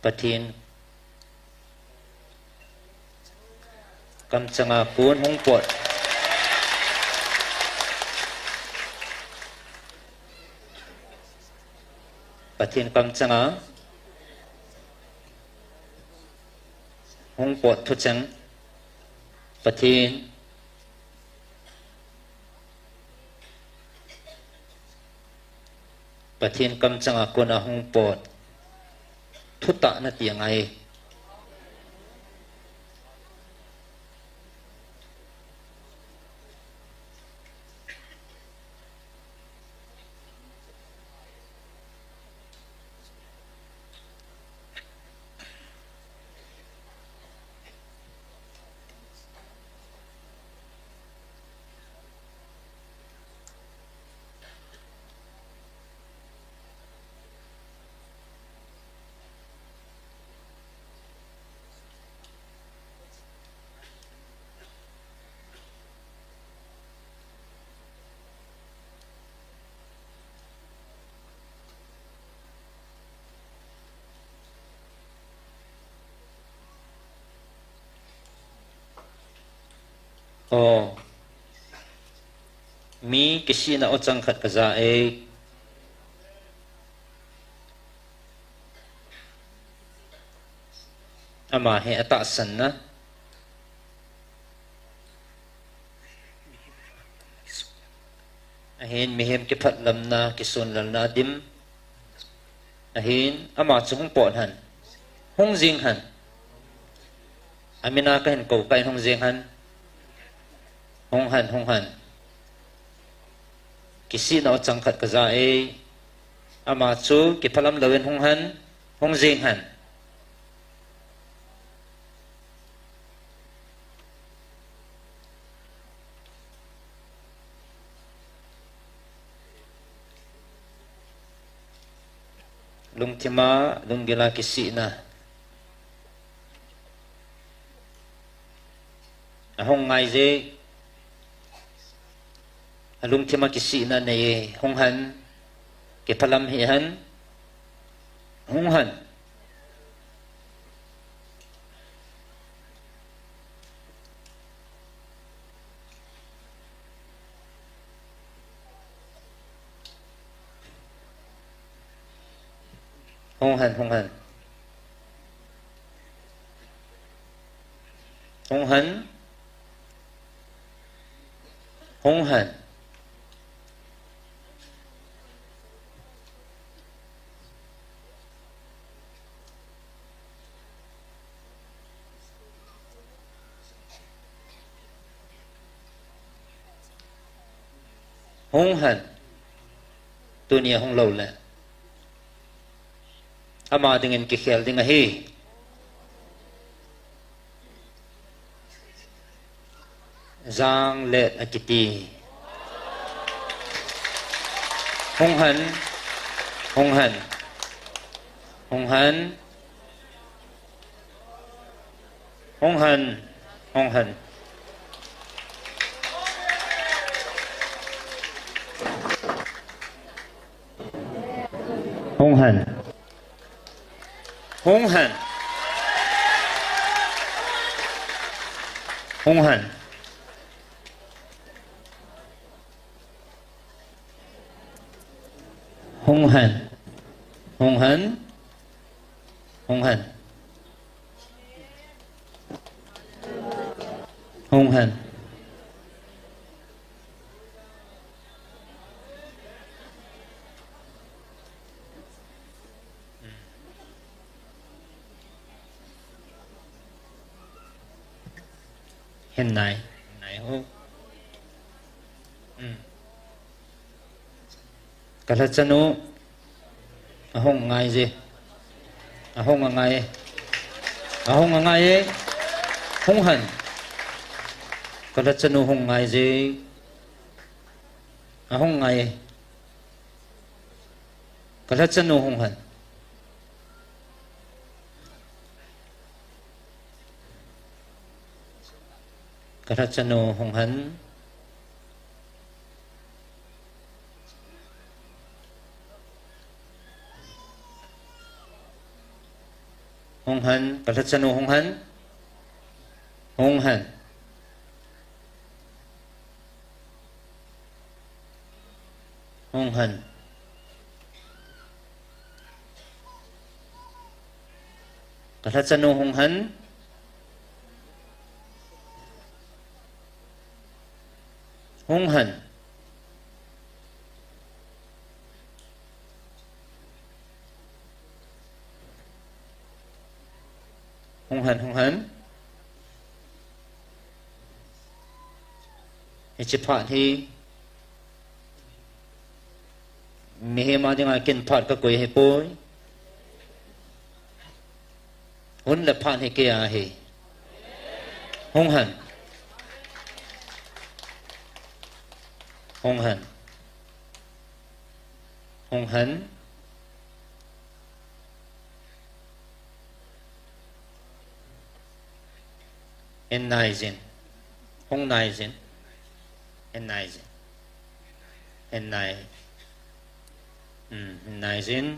Pathen kamchanga kon hung pot. Pathen kamchanga hung pot thucheng. Pathen, Pathen kamchanga kona hung pot thutah nati angai. O, mi kisihna ochang khat kaja e. Ama hi atahsanna. Ahin mihem kiphatlamna, kisonlalna adim. Ahin ama chu hung pot hen. Hung jing hen. Amina kahin kou kah in hung jing hen. Hung hen, hung hen. Kisihna ochang khat kaja e. Ama chu kiphalam louvin hung hen, hung jing hen. Lungthima, lunggila kisihna Hung ngai je. Alungthim a kisihna nei e. Hung hen. Kiphalam hih hen. Hung hen. Hung hen, hung hen. Hung hen. Hung hen. Hung hen. Tunia hung lou le. Ama dingin kikhel ding ahi. Janglet akiti. Hung hen. Hung hen. Hung hen. Hung hen. Hung hen. Hung hen. Hung hen. Hung hen. Hung hen. Hung hen. Hung hen. Hung hen. Hin nai, hin nai ho. Hmm. Ka lhachanu ahung ngai je. Ahung angai e. Ahung angai e. Hung hen. Ka lhachanu hung ngai je. Ahung ngai e. Ka lhachanu hung hen. Ka lhachanu hung hen. Hung hen, ka lhachanu hung hen. Hung hen. Hung hen. Ka lhachanu hung hen. Hung hen. Hung hen, hung hen. Hiche phat hi mihem a dinga kin phat kakoi ahipoi. Hun le phat hi kei a ahi. Hung hen. Hung hen. Hung hen. Hin nai jin. Hung nai jin. Hin nai jin. Hin nai. Hmm, hin nai jin.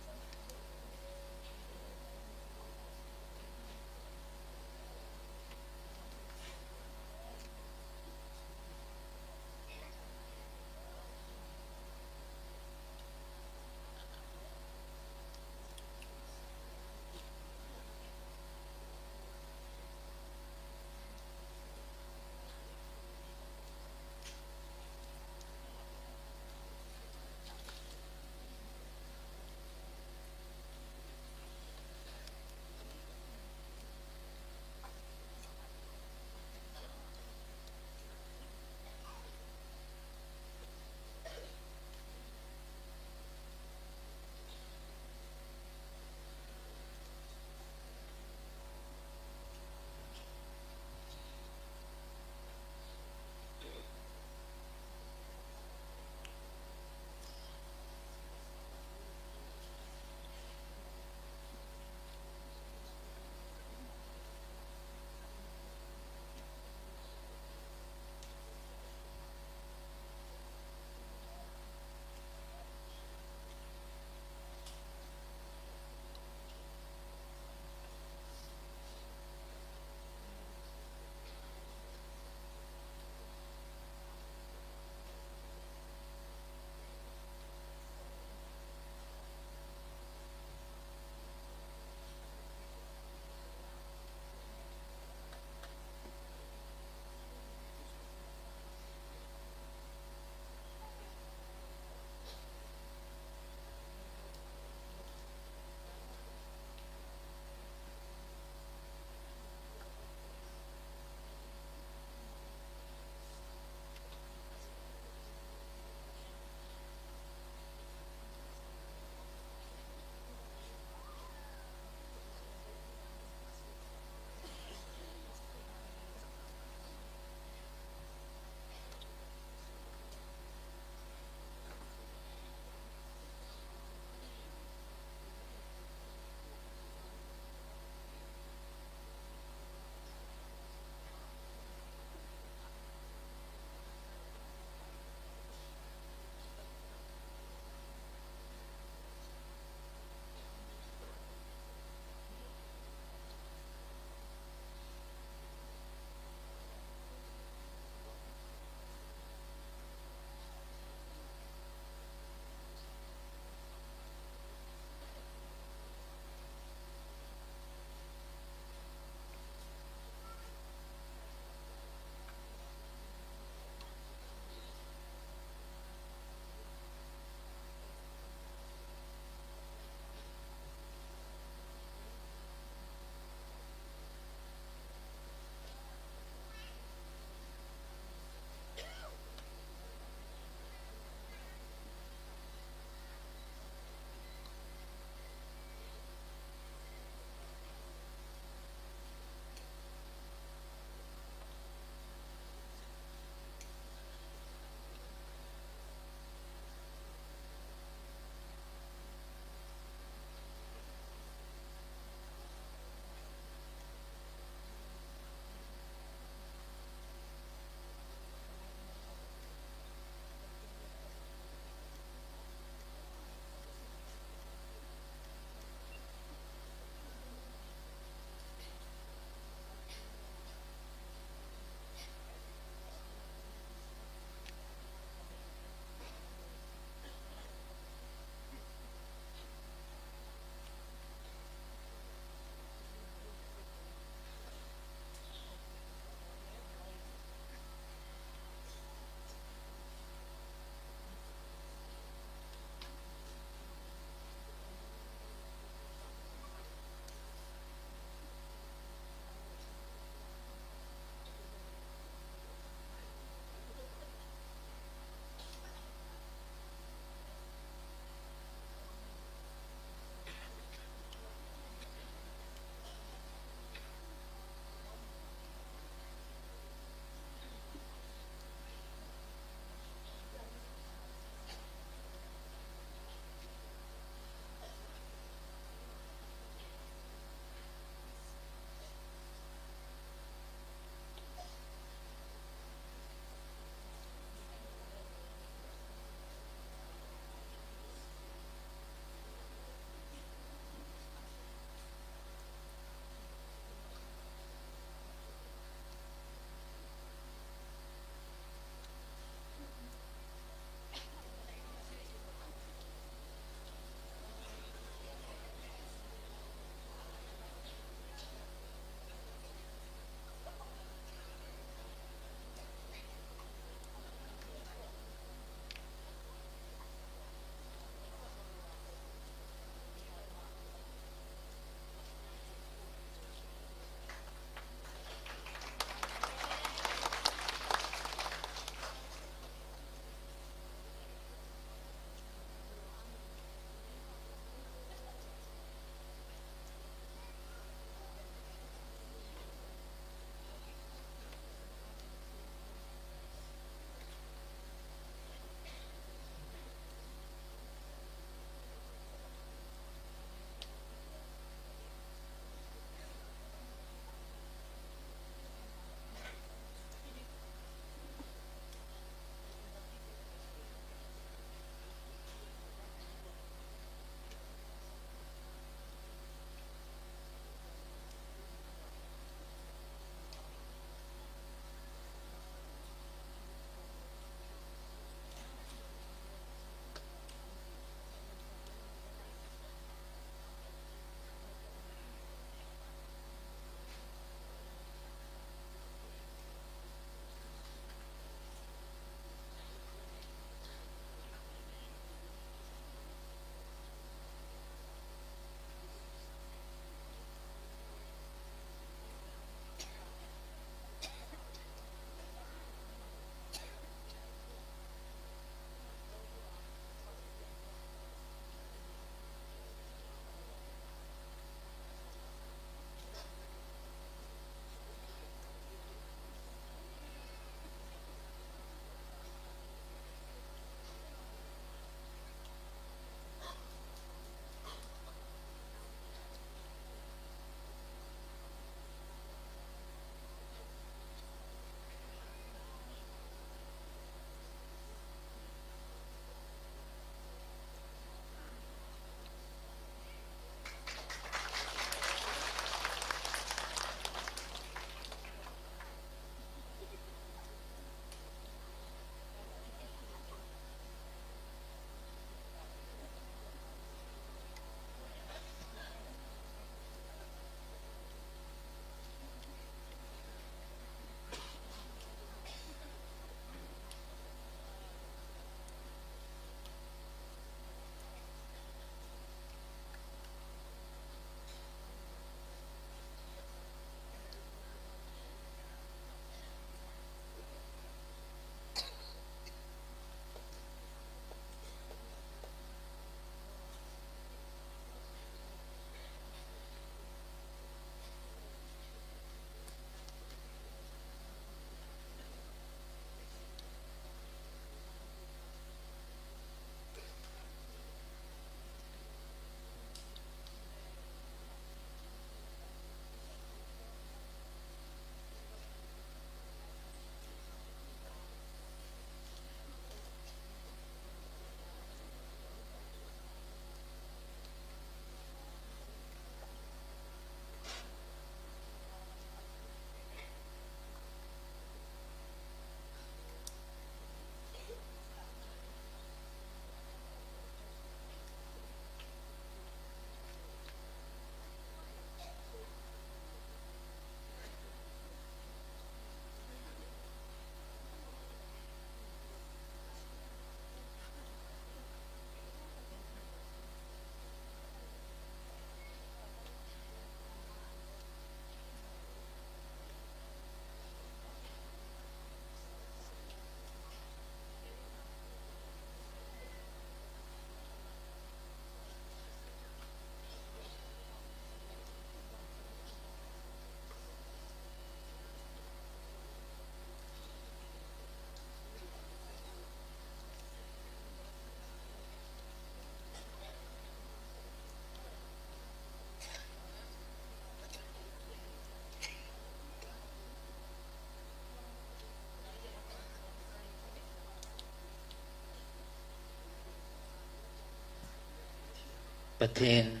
Pathen,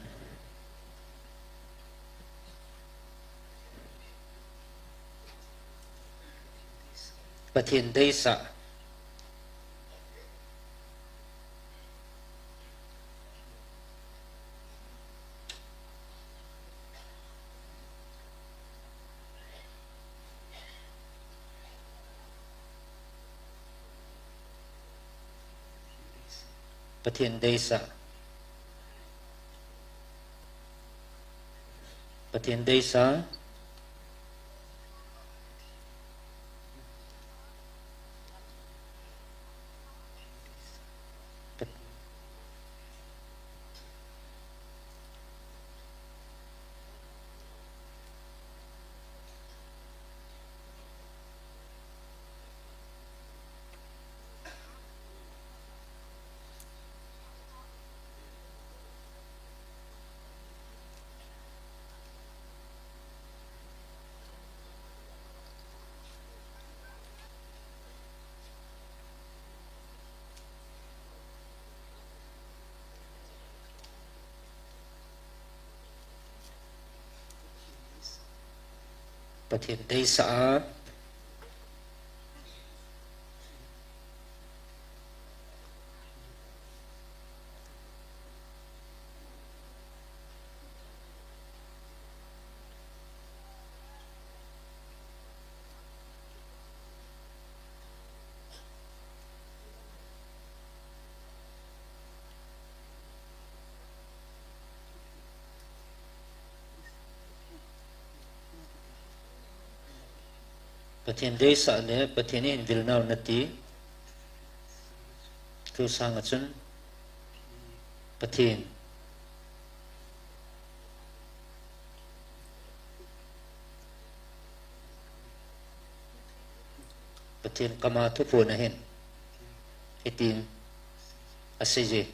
Pathen deisah. Pathen deisah. Pathen deisah. Pathen deisah a. Pathen deisah le Pathen in vil nau nati. Thu sanga chun Pathen. Pathen kama thuphon ahin. Hitin aseiye.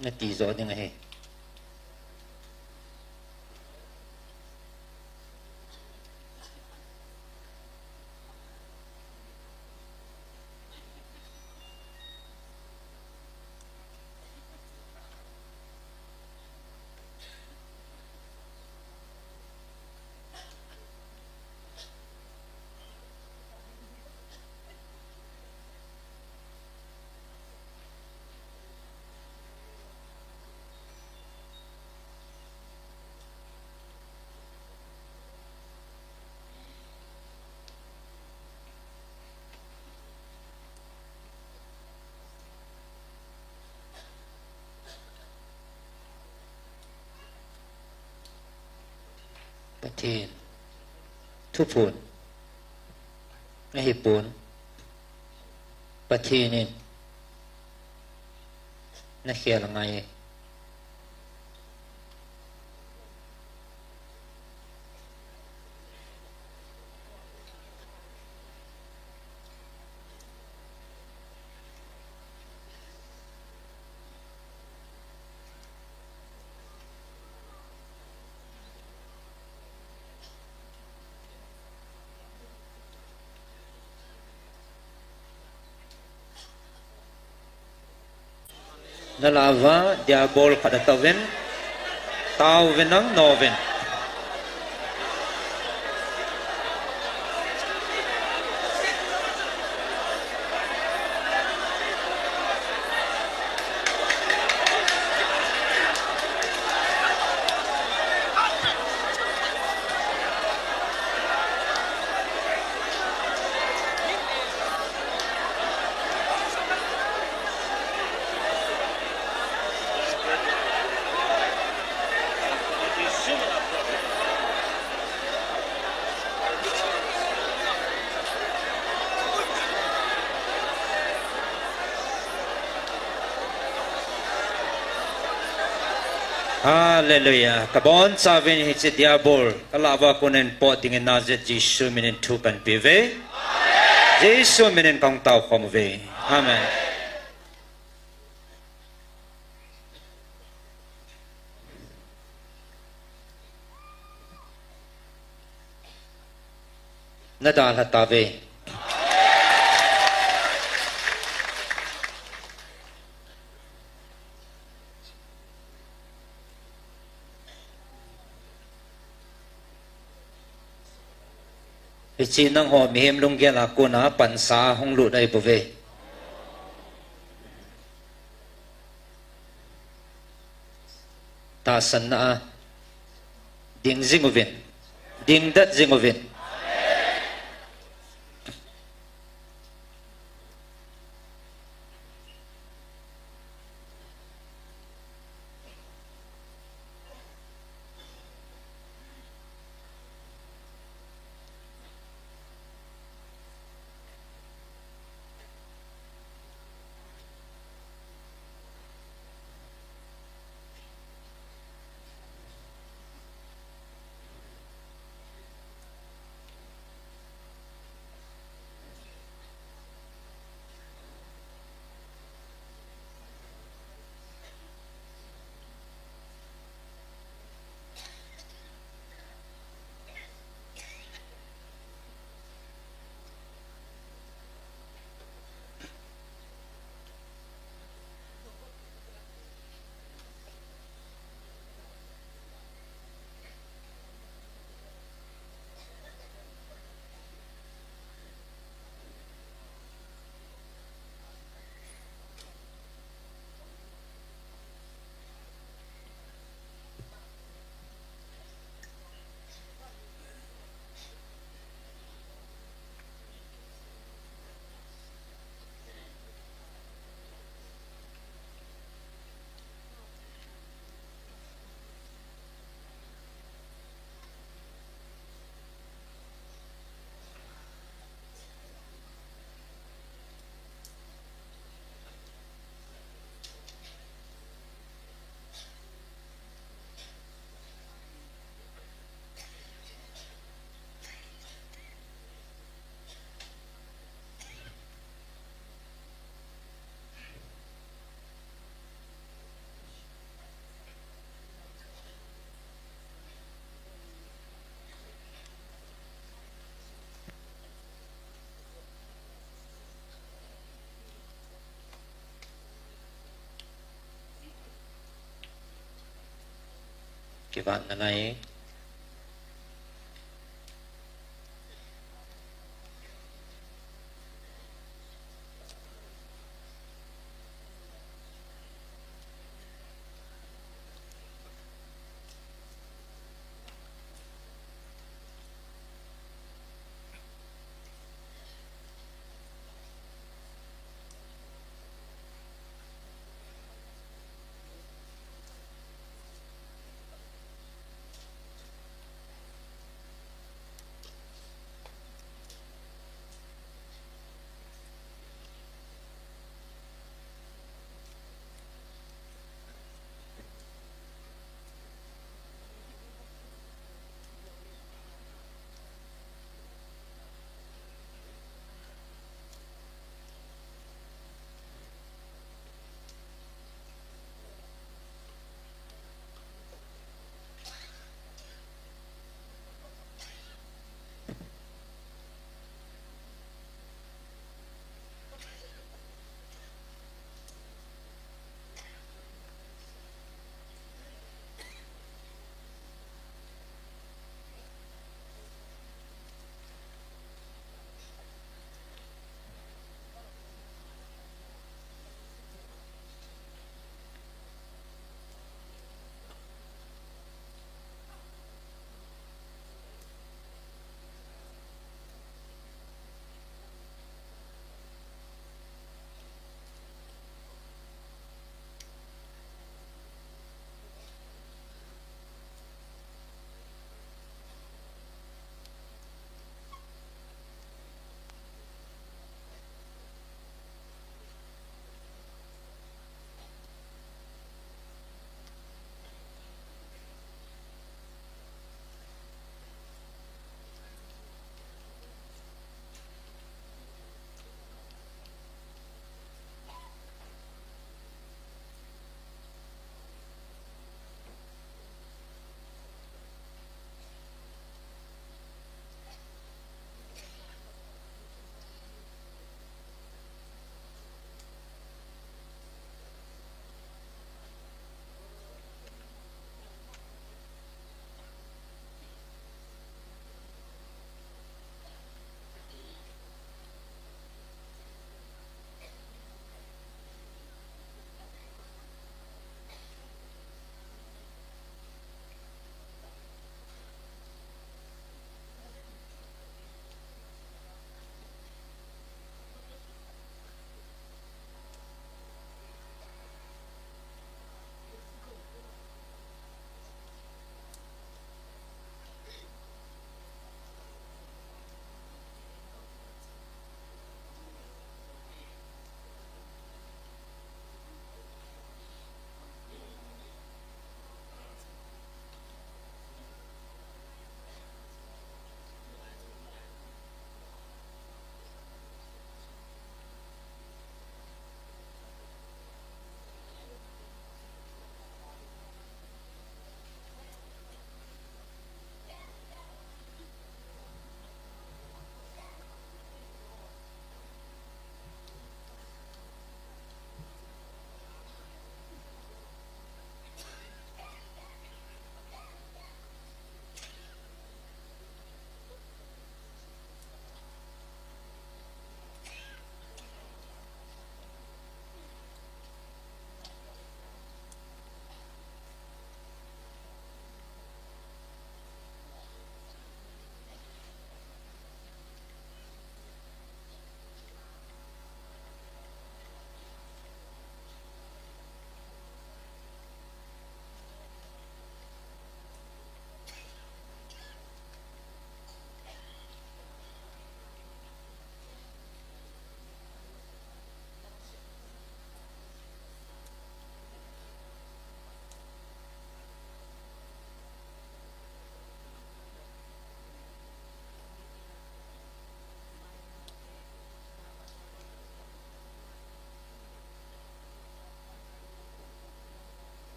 Nati jo ding ahi. Pathen thuphon ahipon, Pathen in nakhel angai. Nalah uva diabol khat atouvin, taovin nang, nouvin. Hallelujah. Kabonchauvin hiche diabol kalah uva konin pot dingin Nazareth Jesu minin thu kahin peuve. Jesu minin kahung taokhom uve. Amen. Nadalha tauve. Hiche nangho mihem lunggel a kona pansa hung lut ahi bouve. Tahsanna a ding jing uvin, ding det jing uvin. Kivat nalai.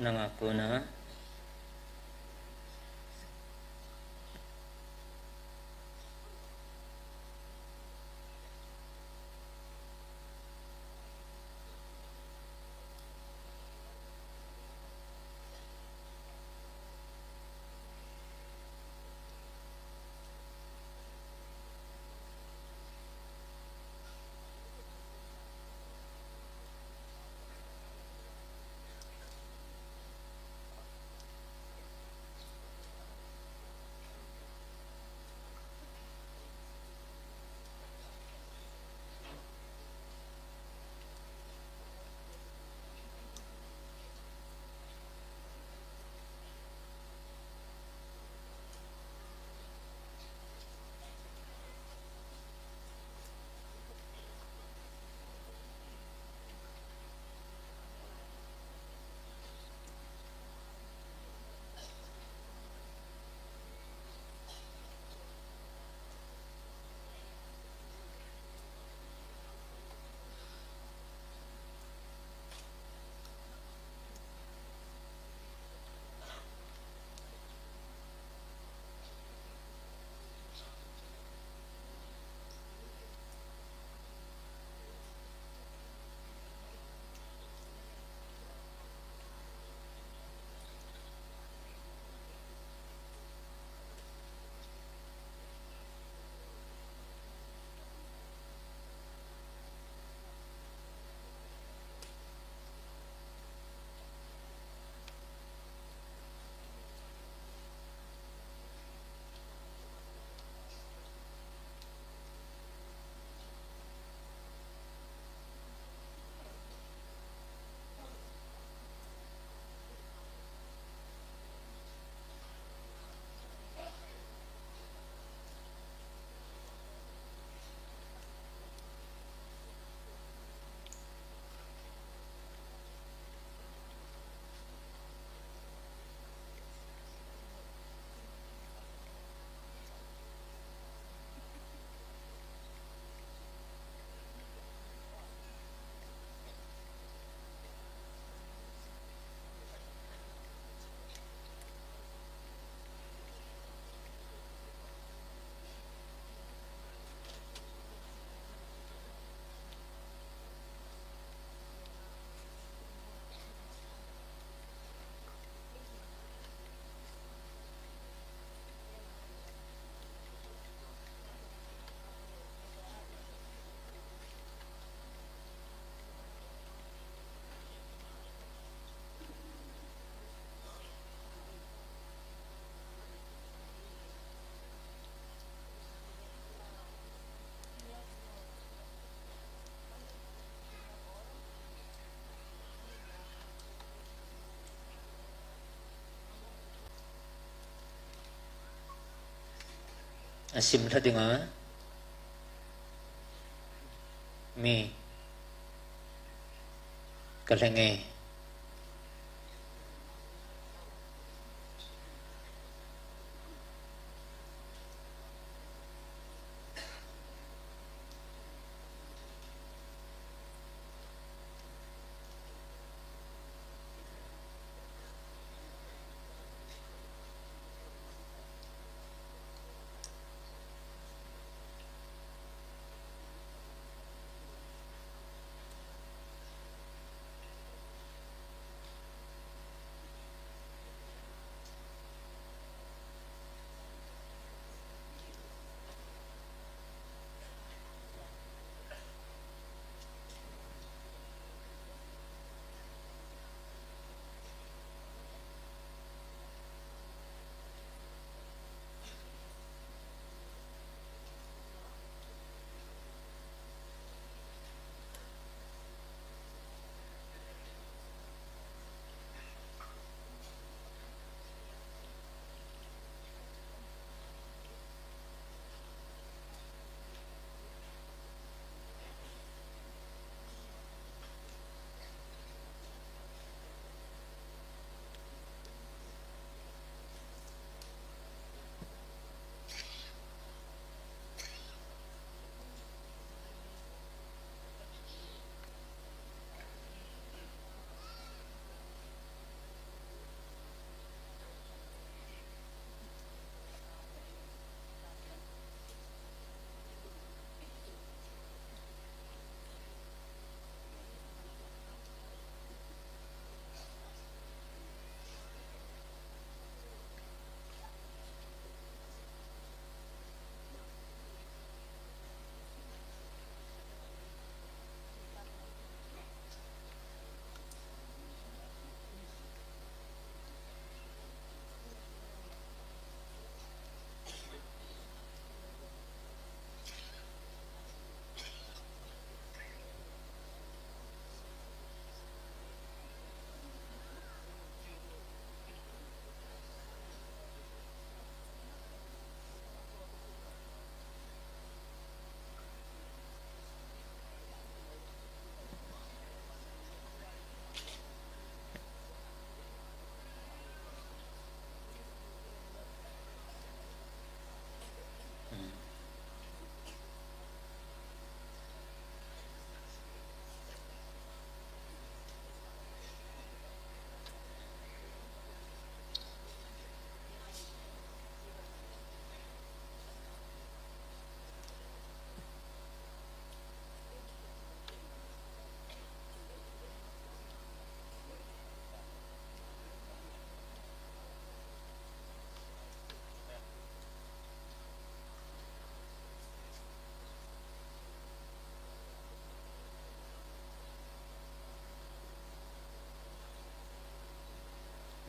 Nanga kona. Asim lha dinga mi kalhenge.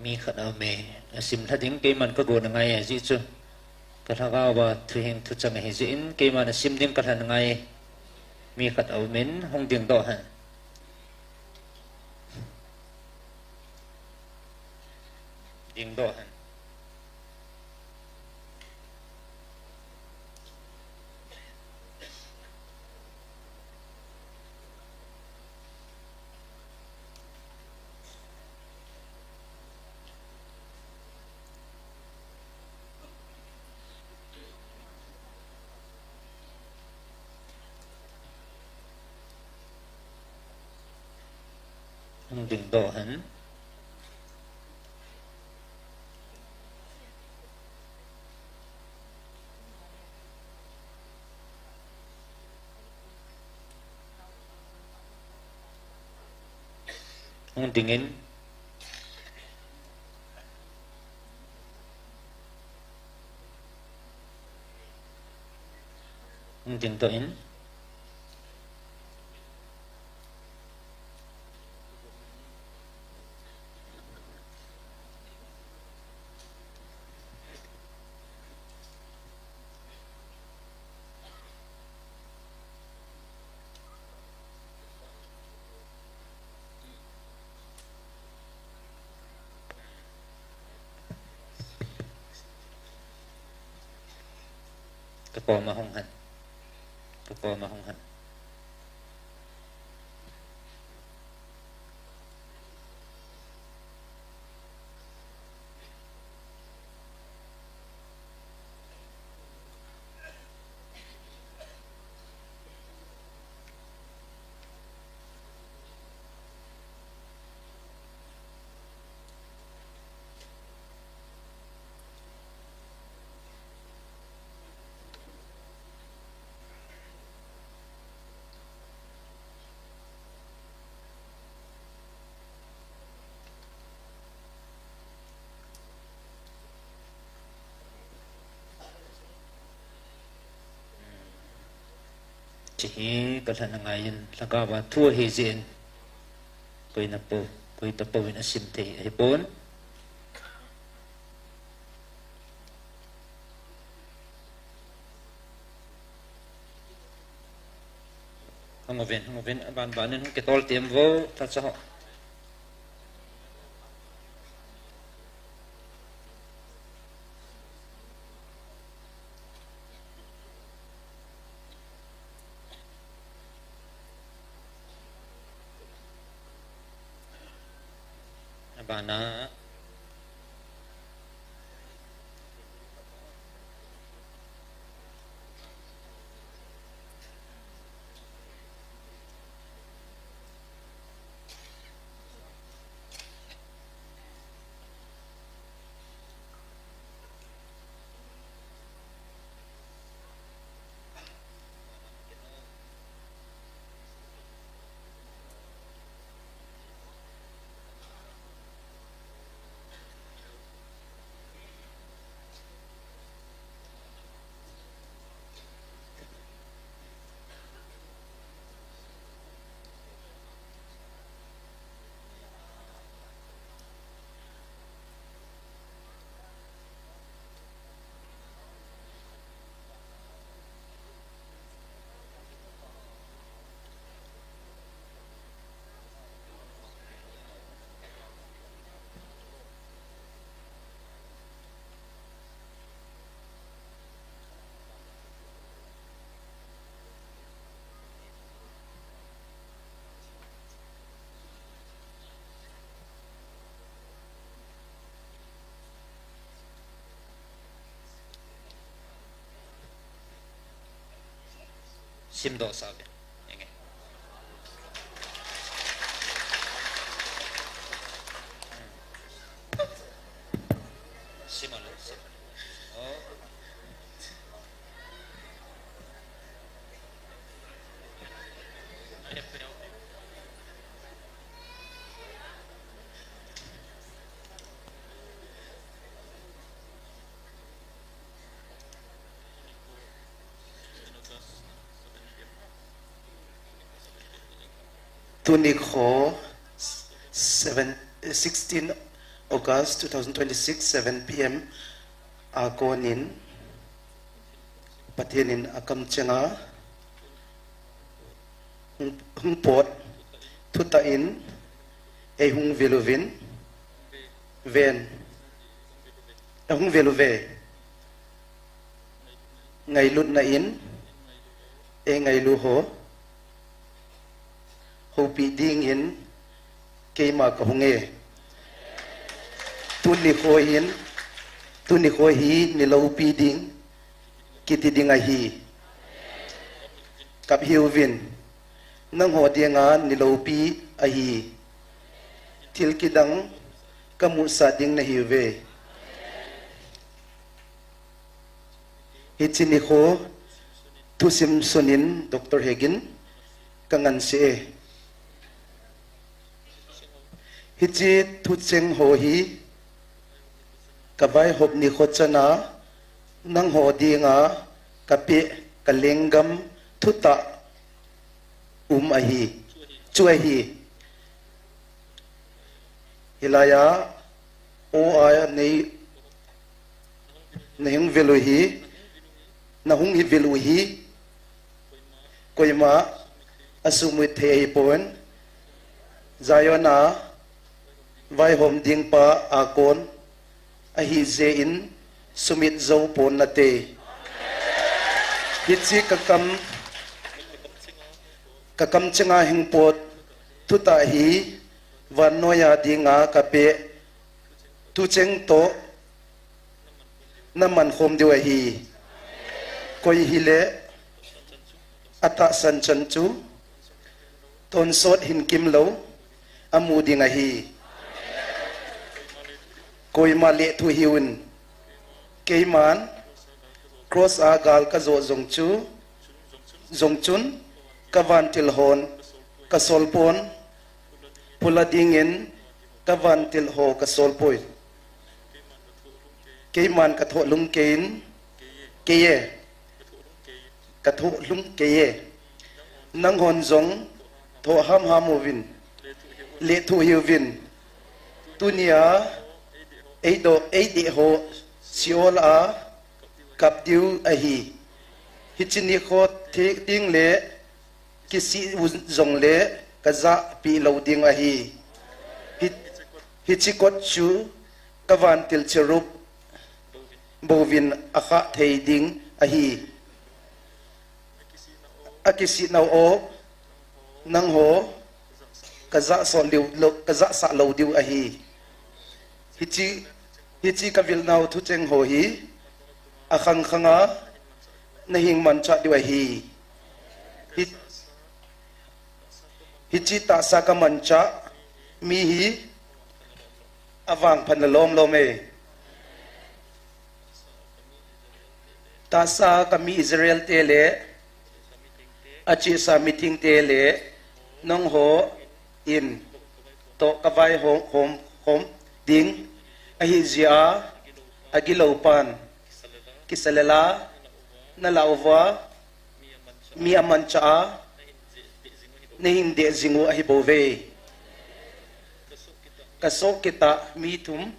Mi khat aume, asim lha ding keiman kagon angai e, ajeh chu ka lhagao a thuhing thuchang ahi jeh in keiman asim ding kalhan angai e. Mi khat aumin, hung dingdoh hen. Dingdoh hen. Hung dingdoh hen. Hung dingin. Hung dingdoh in. Kakoma hung hen. Kakoma hung hen. Hiche hi kalhan angaiyin, lhagao a thu ahi jeh in, koi napou, koi tapouvin asim thei ahipon. Hung uvin, hung uvin, aban banin hung kitol tem uvo, thacha ho. Abana. Simdoh sah uvin. Enge. Sim uvin, sim uvin. Oh. Tuni kho seven, sixteen August two thousand twenty-six, seven p.m. a konin Pathen in akamchenga hung, hung pot thutah in ei hung veluvin ven, ei hung veluve. Ngailutna in ei ngailu ho houpi dingin keima kahunge. Tuni khohin, tuni khohi niloupi ding kiti ding ahi. Kap hiuvin, nangho dinga niloupi ahi. Thil kidang kamusah ding nahiuve. Hiche nikho thusim sunin Doctor Hegin kangansei e. Hiche thucheng ho hi kavaihop nikho chana nangho dinga kapeh kalenggam thutah um ahi. Chu ahi. Hilaiya, o a nei, nahung velu hi, nahung hi velu hi, koima asumit thei ahipon, Zion a vaihom dingpa a kon ahi jeh in sumit jou pon nate. Hiche kakam, kakamchenga hung pot thutah hi vannoiya dinga kapeh thucheng toh naman khom diu ahi. Koi hile atahsan chan chu tonsot hin kimlou amu ding ahi. Koima lethuh hiuvin, keiman cross a gal kajoh jong chu, jong chun kavantil hon kasol pon, phula dingin kavantil ho kasol poi. Keiman kathoh lhung keiyin, keiye, kathoh lhung keiye. Nanghon jong thoh hamham uvin, lethuh hiuvin. Tunia eidoh, eideh ho Sheol a kap diu ahi. Hiche nikho theng le kisih u jongle kajahpeh lou ding ahi. Hi, hiche kot chu kavantil cherub bouvin akhah thei ding ahi. Akisih nau o, nangho kajahsah lou, lou, kajahsah lou diu ahi. Hiche, hiche kavil nau thucheng ho hi akhang khanga nahin manchah diu ahi. Hi, hiche tahsa kamanchah mi hi avangphat na lom lom e. Tahsa kami Israel te le achesa mitheng te le nangho in toh kavaihom, hom, hom ding ahi jeh a agilou pan kisalela nalah uva mi amanchah a nahin deh jing u ahi bouve. Kasoh kitah mi thum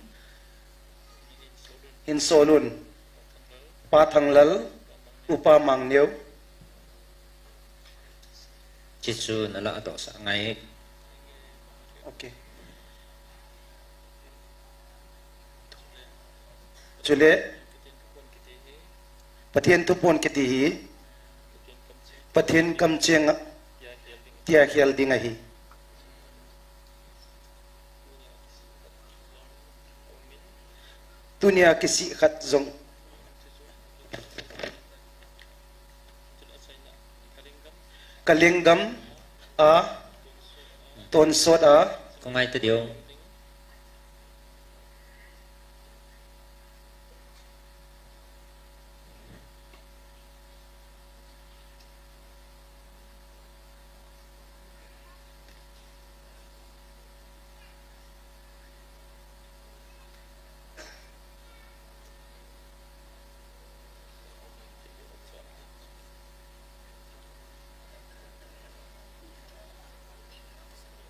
hin sol un. Pa Thanglal, Upa Mangneo. Hichu nalah dohsah ngai. Okay. Chule, Pathen thupon kiti hi, Pathen kamcheng a tia khel ding ahi. Tunia kisih khat jong kalenggam a tonsot a. Ka ngai ta diu.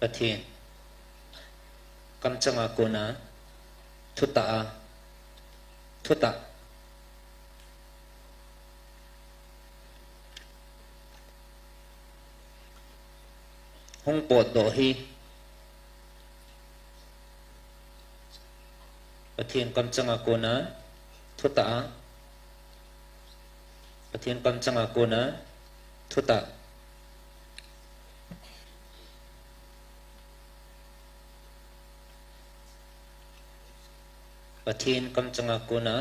Pathen kamcheng a kona Thutah a. Thutah. Hung potdoh hi. Pathen kamchanga kona thutah a. Pathen kamchanga kona thutah. Pathen kamchanga kona.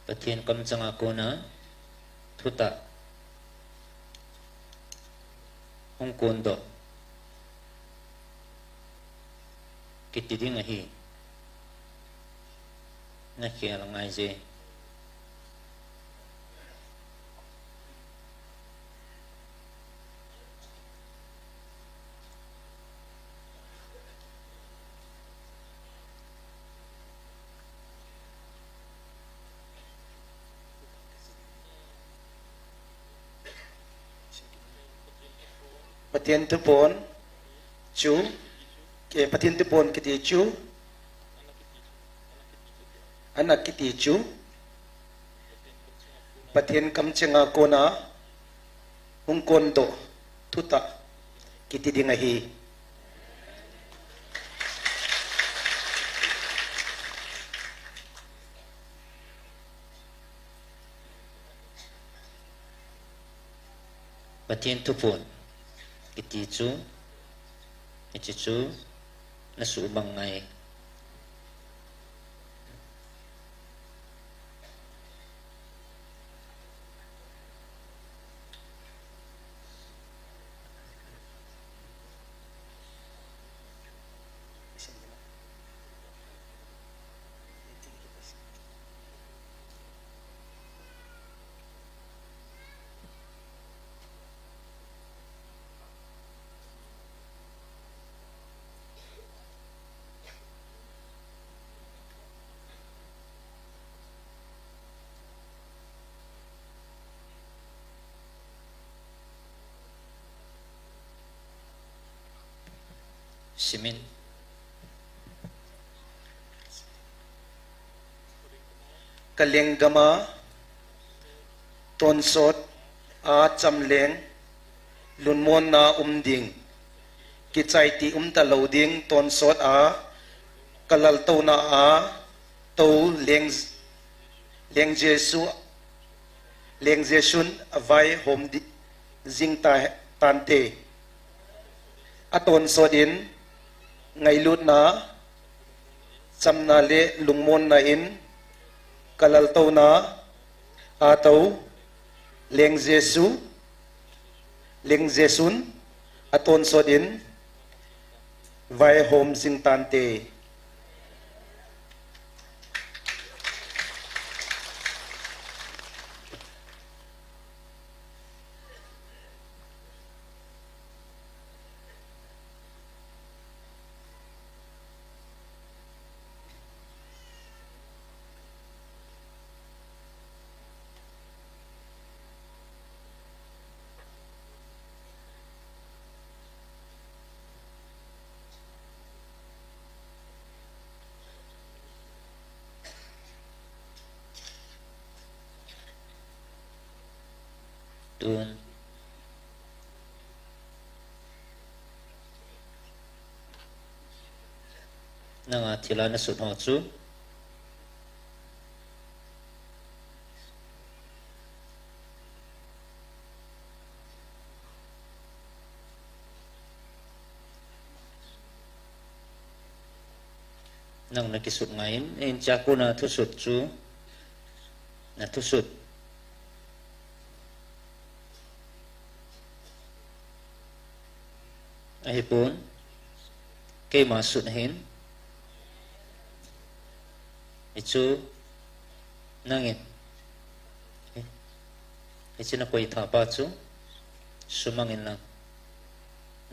Pathen kamchanga kona thutah. Hung kondoh. Kiti ding ahi. Nakhel ngai je. Pathen thupon chu, eh, Pathen thupon kiti chu, ana kiti chu, Pathen kamchanga kona hung kondoh thutah kiti ding ahi. Pathen thupon kiti chu, hiche chu nasuhmang ngai. Simin. Ka lenggam a tonsot a chamleng lungmonna um ding, kichaiti umta lou ding tonsot a ka laltouna a tou leng, leng Jesu, leng Jesun a vaihom di, jing ta, tante. A tonsot in ngailutna, chamna le lungmonna in ka laltouna a tou leng Jesu, leng Jesun a tonsot in vaihom jing tante. Tun. Nanga thila nasut ho chu. Nang nakisut ngai in, hichea kona thusut chu, nathusut. Ahipon, keima sut ahin. Hichu, nangin. Hichu nakoi thapa chu, sumang inlang.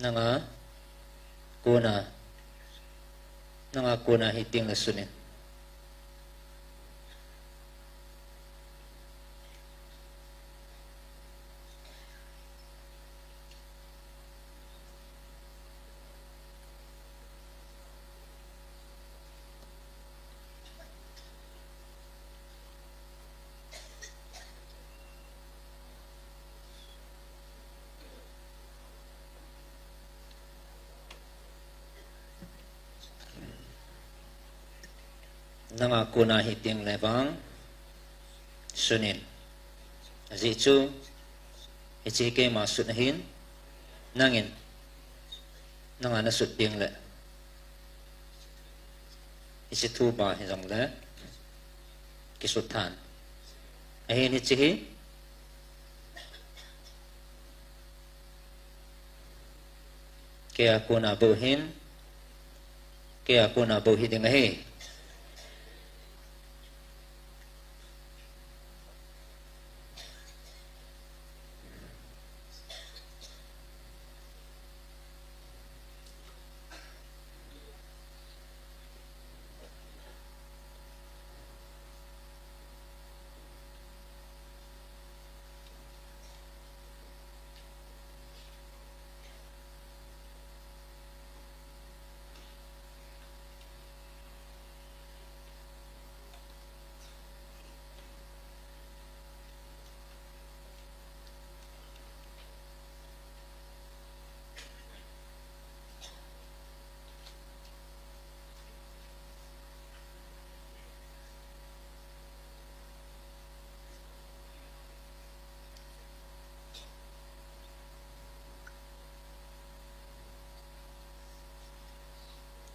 Nanga, kona. Nanga kona hiteng le sun in. Nanga kona hiteng le vang sun in. Ajeh chu, hiche keima sut ahin, nangin, nanga nasut teng le. Hiche thupa hijongle, kisut than. Ahin hiche hi, Keia kona bou hin, keia kona bou hiding ahi.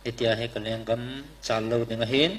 Hitia hi ka lenggam chal lou ding ahin.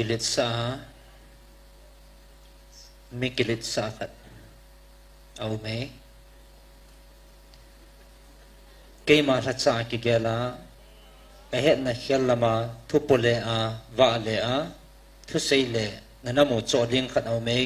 Kiletsah a, mi kiletsah khat aume. Keima lhacha kigel a, ahetna khel lama thu pole a, vale a, thusei le nanamu choh ding khat aume.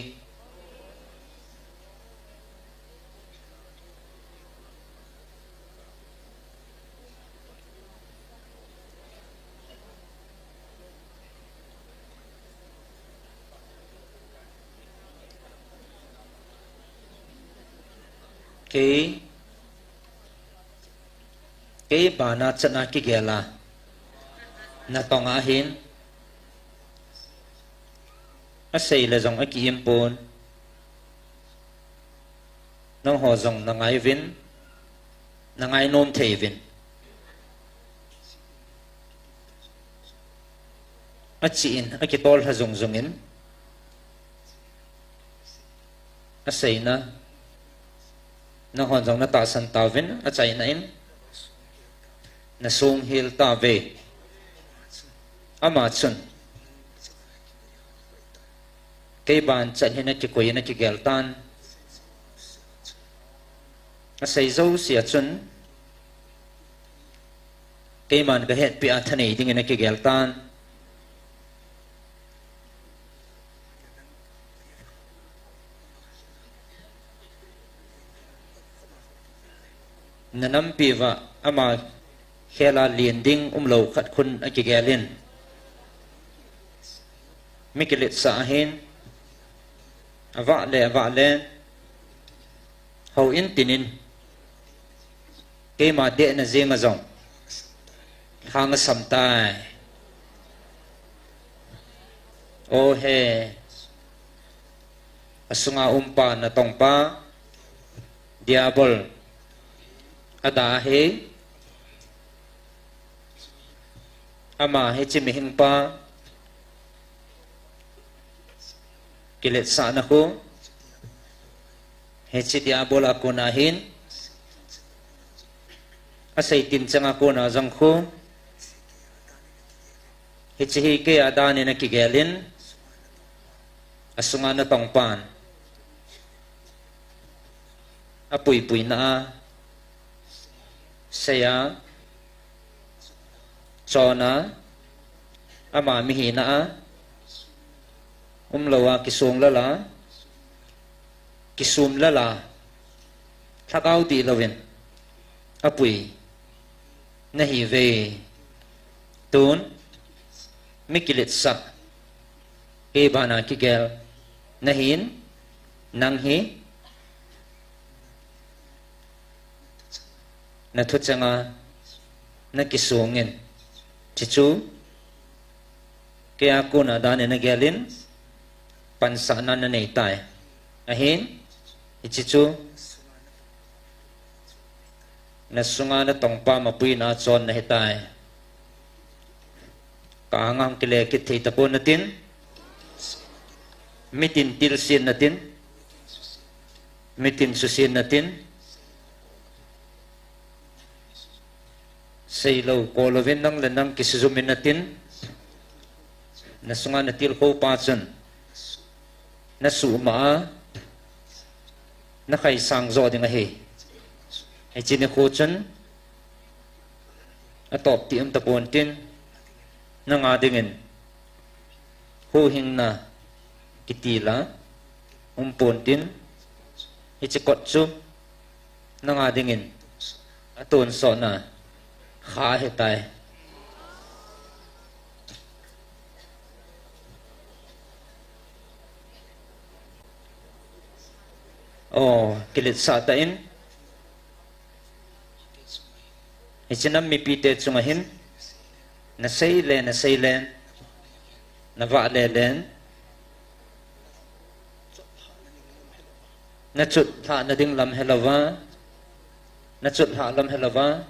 Kei, kei bana chan a kigel a, natong ahin, asei le jong akiimpon, nangho jong nangai uvin, nangai nom thei uvin. Achi in, akitol lha jung jung in, aseina, nahon jong natahsan tauvin, achaina in, nasung hil tauve. Ama chun, kei ban chan hin akikoi in akigel tan. Asei jousea chun, keiman kahetpi a thanei dingin akigel tan. Nanampi uva ama khel a len ding umlou khat khun akigel in. Mi kiletsah ahin, avah le, avah le, houin tin in, keima dehna jenga jong, lhang asam tai. O he, asunga umpa natongpa, Diabol, ada hi, ama hiche mihingpa, kiletsahna khu, hiche Diabol a kona hin, asei tin changa kona jong khu, hiche hi kei a danin akigel in, asunga natongpan, apuipuina a, sei a, chon a, ama mihina a, umlou a, kisung lal a, kisum lal a, lhagao dihlouvin, apui nahiuve. Tun, mi kiletsah, kei bana kigel nahin, nang hi, nathu changa nakisungin, hiche chu, kei a kona danin nagel in, pansahna nanei tai. Ahin, hiche chu, nasunga natongpa mapuina a chon nahitai. Ka anga hung kile kit thei tapon natin, mitin tilsen natin, mitin susen natin, seilou kolouvin nang le nang kisujum in natin, nasunga natilkhou pa chun, nasuhma a, nakhaisang jo ding ahi. Hiche nikho chun, atop ti um tapon tin, nanga dingin, huhhingna kitil a umpon tin, hiche kot chu, nanga dingin, atonsotna kha ahitai. O, kiletsah tah in, hiche nam mipite chunga hin, nasei le, nasei le, navah le le, nachut lhahna ding lam helouva, nachut lhah lam helouva,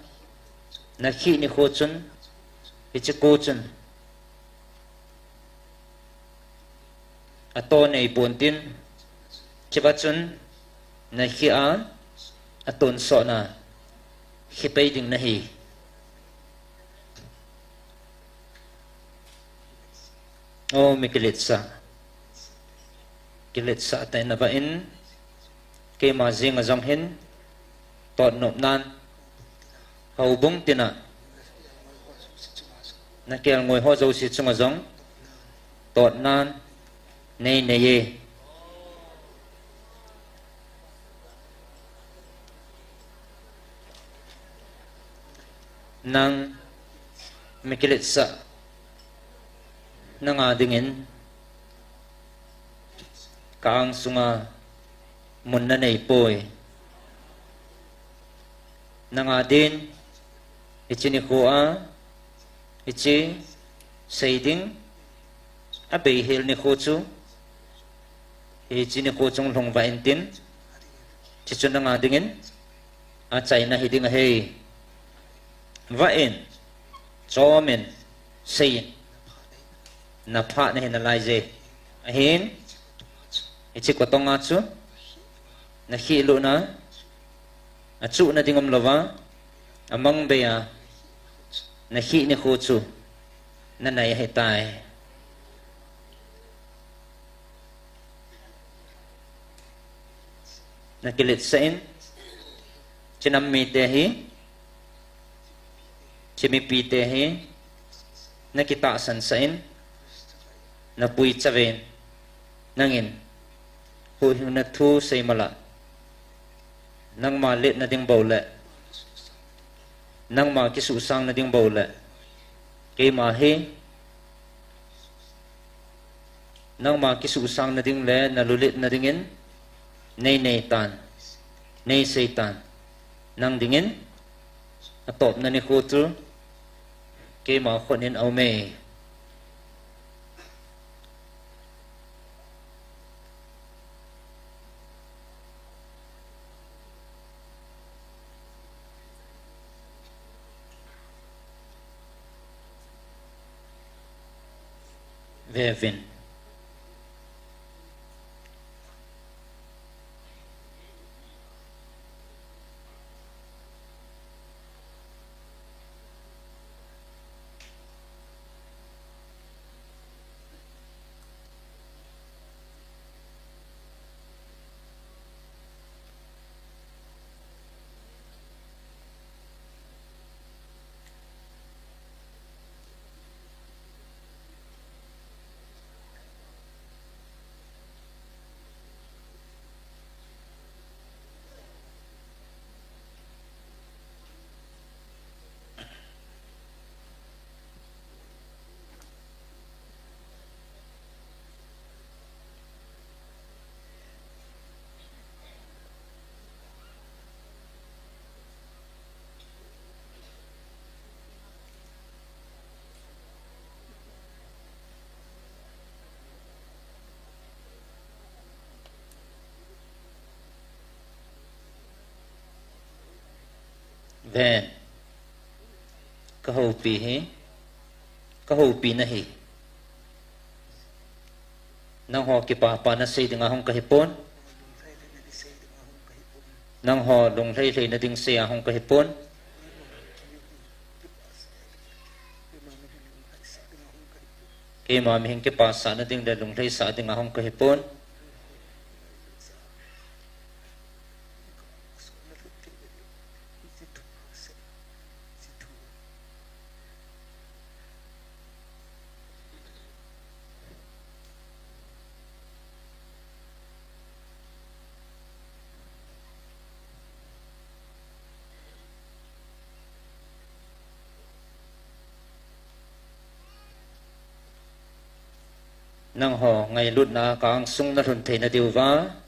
nakhih nikho chun, hiche ko chun, ato neipon tin, hicheva chun, nakhih a, atonsotna, khipei ding nahi. O mi kiletsah, kiletsah tah in navah in, keima jeng a jong hin, totnop nan, houbung tina, nakelngoi ho jouse chunga jong, totnan, nei nei e. Nang mi kiletsah, nanga dingin, ka angsunga mun nanei poi. Nanga din, hiche nikho a, hiche sei ding, abeihel nikho chu, hiche nikho chung lhung vah intin, hiche chu nanga dingin, achaina hiding ahi. Vah in, chom in, sei in, naphah nahi nalai je. Ahin, hiche kotonga chu, nakhih lutna, achuhna ding umlouva, amang bei a, nakhih nikho chu, nanei ahitai. Nakiletsah in, hiche nam mite hi, hiche mipite hi, nakitahsan sah in, napui chaven, nangin, huhhingna thu sei mala, nangma letna ding bou le, nangma kisuhsangna ding bou le, keima hi, nangma kisuhsangna ding le, naluletna dingin, nei nei tan, nei sei tan, nang dingin, atopna nikho chu, keima khut in aume. Vevin. Ven, kahoupi hi, kahoupi nahi. Nangho kipapa na sei dinga hung kahipon. Nangho lunglhai lhaina ding sei a hung kahipon. Keima mihem kipasah na ding le lunglhaisah dinga hung kahipon. Nangho ngailutna ka angsung nalhun theina diuva.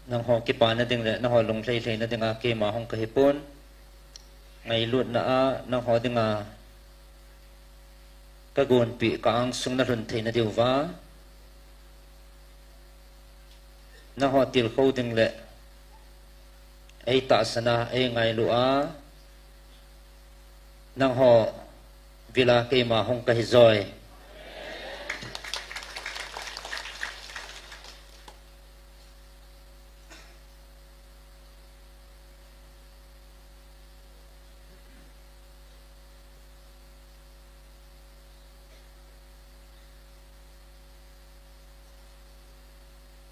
Nangho kipana ding le nangho lunglhai lhaina dinga keima hung kahi pon. Ngailutna a nangho dinga kagonpeh ka angsung nalhun theina diuva, nangho tilkhou ding le eitahsan a eingailu a, nangho vila keima hung kahi joi.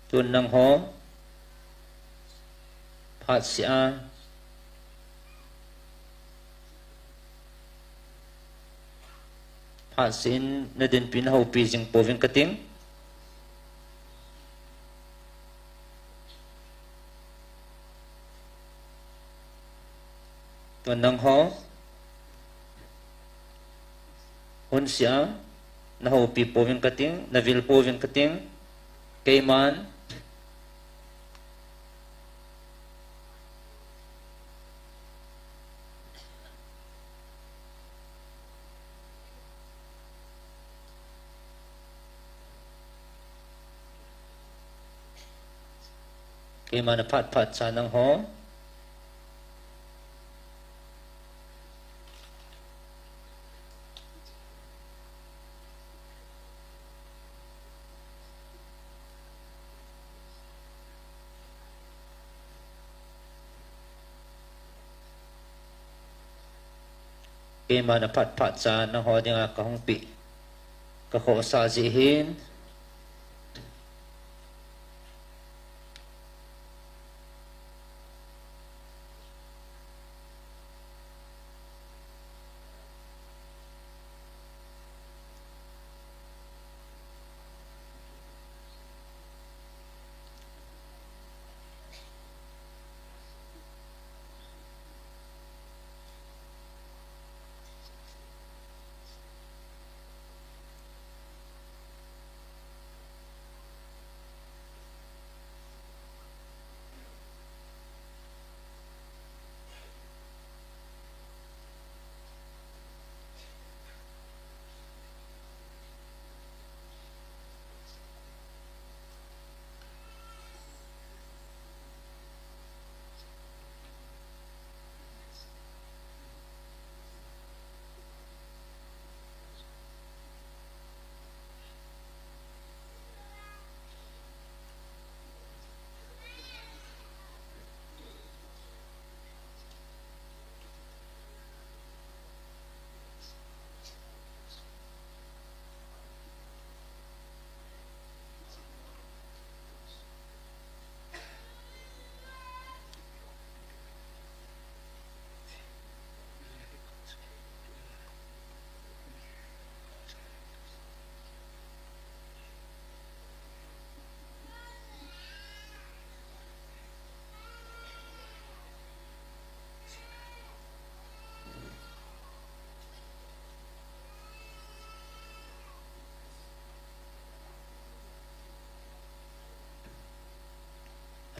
Tun nangho phatseh a, phatseh in nadinpi nahoupi jing pouvin kating. Tun nangho hunseh a nahoupi pouvin kating, navil pouvin kating. Keiman Keiman aphat phatcha nangho Keiman aphat phatcha nangho dinga kahung peh, kakhohsah jeh hin.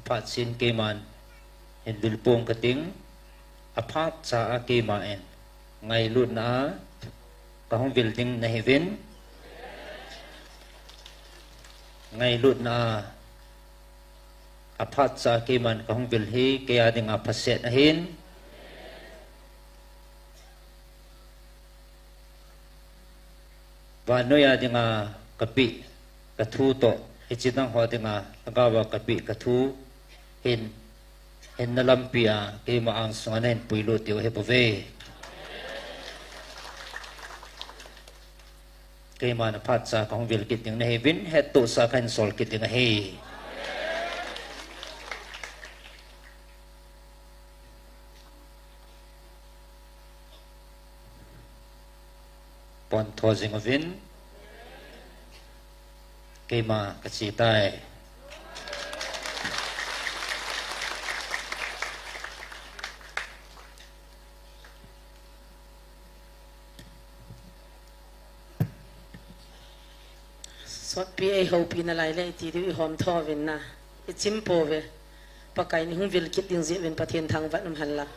Aphat chan keiman hin vil pong kating, aphat cha a keiman ngailutna a kahung vil ding nahiuvin, ngailutna a aphat cha keiman kahung vil hi kei a dinga phaset ahin. Vannoi a dinga kapeh kathu toh, hiche nangho dinga lhagao a kapeh kathu hin, hinna lampi a keima angsunga nahin puilut diu ahibouve. Keiman aphat cha kahung vil kit ding nahiuvin, hettohsah kahin sol kit ding ahi. Pon tho jing uvin, keima kache tai. Sotpi eihoupi nalai le iti diu ihom tho uvin na, ichim pouve. Pakai in hung vil kit ding jeh uvin Pathen thangvah in um hen lang.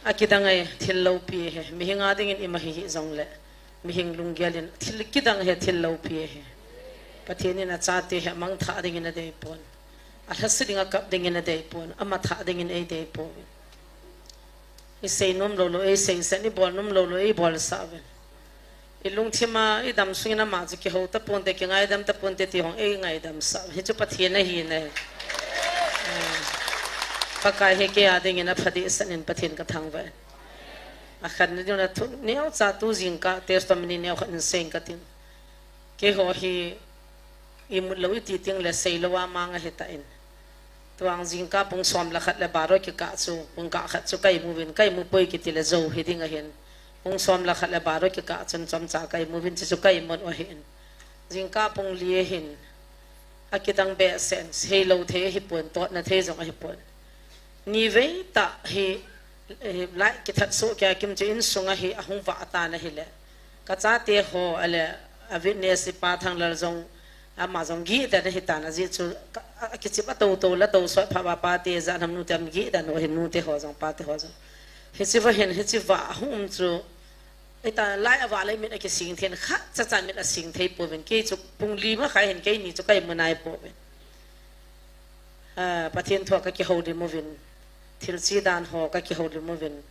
Akidang ahi, thil loupi ahi, mihing a dingin ima hi hih jongle, mihing lunggel in thil kidang ahi, thil loupi ahi. Pathen in achate hi amangthah dingin adei pon. Alhase ding akap dingin adei pon, amatha dingin eidei pon. Isei nom lou lou eisei sah in, ibol nom lou lou eibol sah uvin. Ilungthim a idam sungin ama chu kihou taponte, kingaidam taponte ti hung eingaidam sah uvin. Hichu Pathen ahi nai. Ah, Pakai hi kei a dingin apha dehset in Pathen kathangvah in. Akhatna ding a thu neocha tu jingkah testimony neo khat in seiyin katin. Keiho hi imut lou iti teng le seilou a mang ahitan. Tuang jingkah pung som le khat le baro kikah chu, pung kah khat chu ka imu uvin, ka imu poi kiti le jou hiding ahin. Pung som le khat le baro kikah chun chomcha ka imu uvin, chuchu ka imut u ahin. Jingkah pung li ahin. Akidang behseh in, seilou thei ahipon, totna thei jong ahipon. Nivei tah hi, eh, light kithat soh kei a kim chu insunga hi ahung vah tan ahile. Kachate ho ale, a witness ipa Thanglal jong, ama jong gih dan ahitan ajeh chu, ka, a, akichep a toto la to sot pha ba pate ja nam nute am gih dan u ahin nute ho jong pate ho jong. Hiche va hin, hiche va ahung um chu, ita light avah le mit akising thei in khat cha cha mit asing thei pouvin kei chu pung li ma khai hin keini chu ka imu nai pouvin. Ah, Pathen thu a ka kihoulim uvin, thil che dan ho ka kihoulim uvin,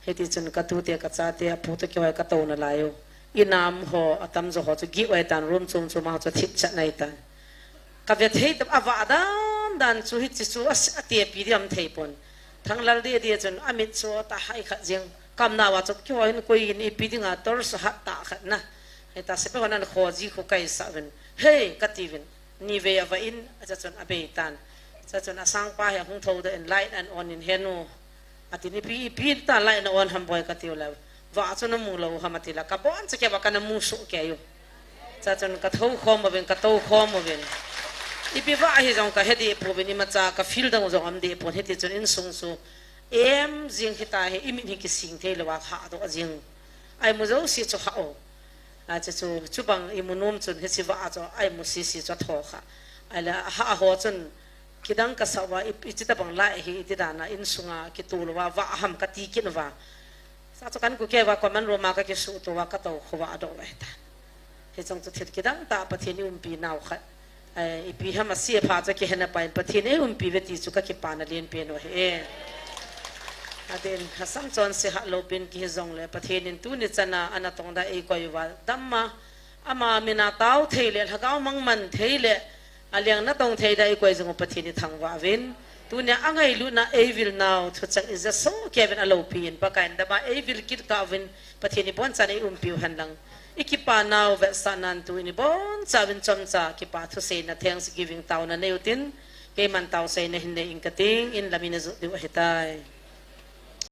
hiti chun ka tute ka chate apu toh kihoi ka tou nalai u. Inam ho atamjo ho chu gih u ahitan, room chom chom a ho chu thip chat nai tan. Ka ve thei tam, avah dan dan chu hiche chu a, atepi ding ham thei pon. Thanglal deh deh chun amit chu atahai khat jeng. Kamnau a chu kihoi in koi in ipi dinga torch hat tah khat na. Hita sepai hon ana khoji khu ka isah uvin. Hei, ka ti uvin. Nivei avah in, acha chun abei tan. Cha chun asangpa hi ahung thou doh in light ana on in, "He nu," ati, "ipi, ipi ta light na on ham boi?" ka tiu le, "Vah chu na mu lou ham?" ati le, ka boncha kei uva kana mu soh kei u. Cha chun ka thou khom uvin, ka tou khom uvin. Ipi vah ahi jong ka he deh pouvin, imacha ka feel dang u jong um deh pon, hiti chun insung chu em jing hita hi, imit hi kising thei lou a hah doh jing. Aimu jouse chu hah u. A, chu, chu, chubang imu nom chun hiche vah a chu aimu sisi chu atho kha. Ahile ahah ho chun kidang kasa uva, i, ichi tabang lai hi iti dan a insunga kitu lou uva vah ham ka ti kit uva. Sa chu kan ku kei uva common room a ka kisuh to uva ka tou khu uva adoh uva ahitan. Hicheng chu thil kidang tah Pathen in eiumpi nau khat. Eh, ipi ham ase pha chu kihe na pai in Pathen eiumpi uve ti chu ka kipana lenpen u ahi e. Atin, hasam chonse hah lou pen kihi jongle, Pathen in tuni chan a ana tong da eikoi uva, dam a, ama min a tao thei le, lhagao mang man thei le, aleng natong thei da eikoi jong u Pathen ithangvah uvin. Tunia angailutna eivil nau, thucheng ija soh kei uvin aloupi in, Pakai in dam a eivil kit kah uvin, Pathen in iboncha in eiumpi u hen lang. Ikipa nau vetsahnan tuin iboncha uvin chomcha kipa thuseina thanksgiving taona nei utin, keiman taoseina hin nei ing kating, in lam in ajot diu ahitai.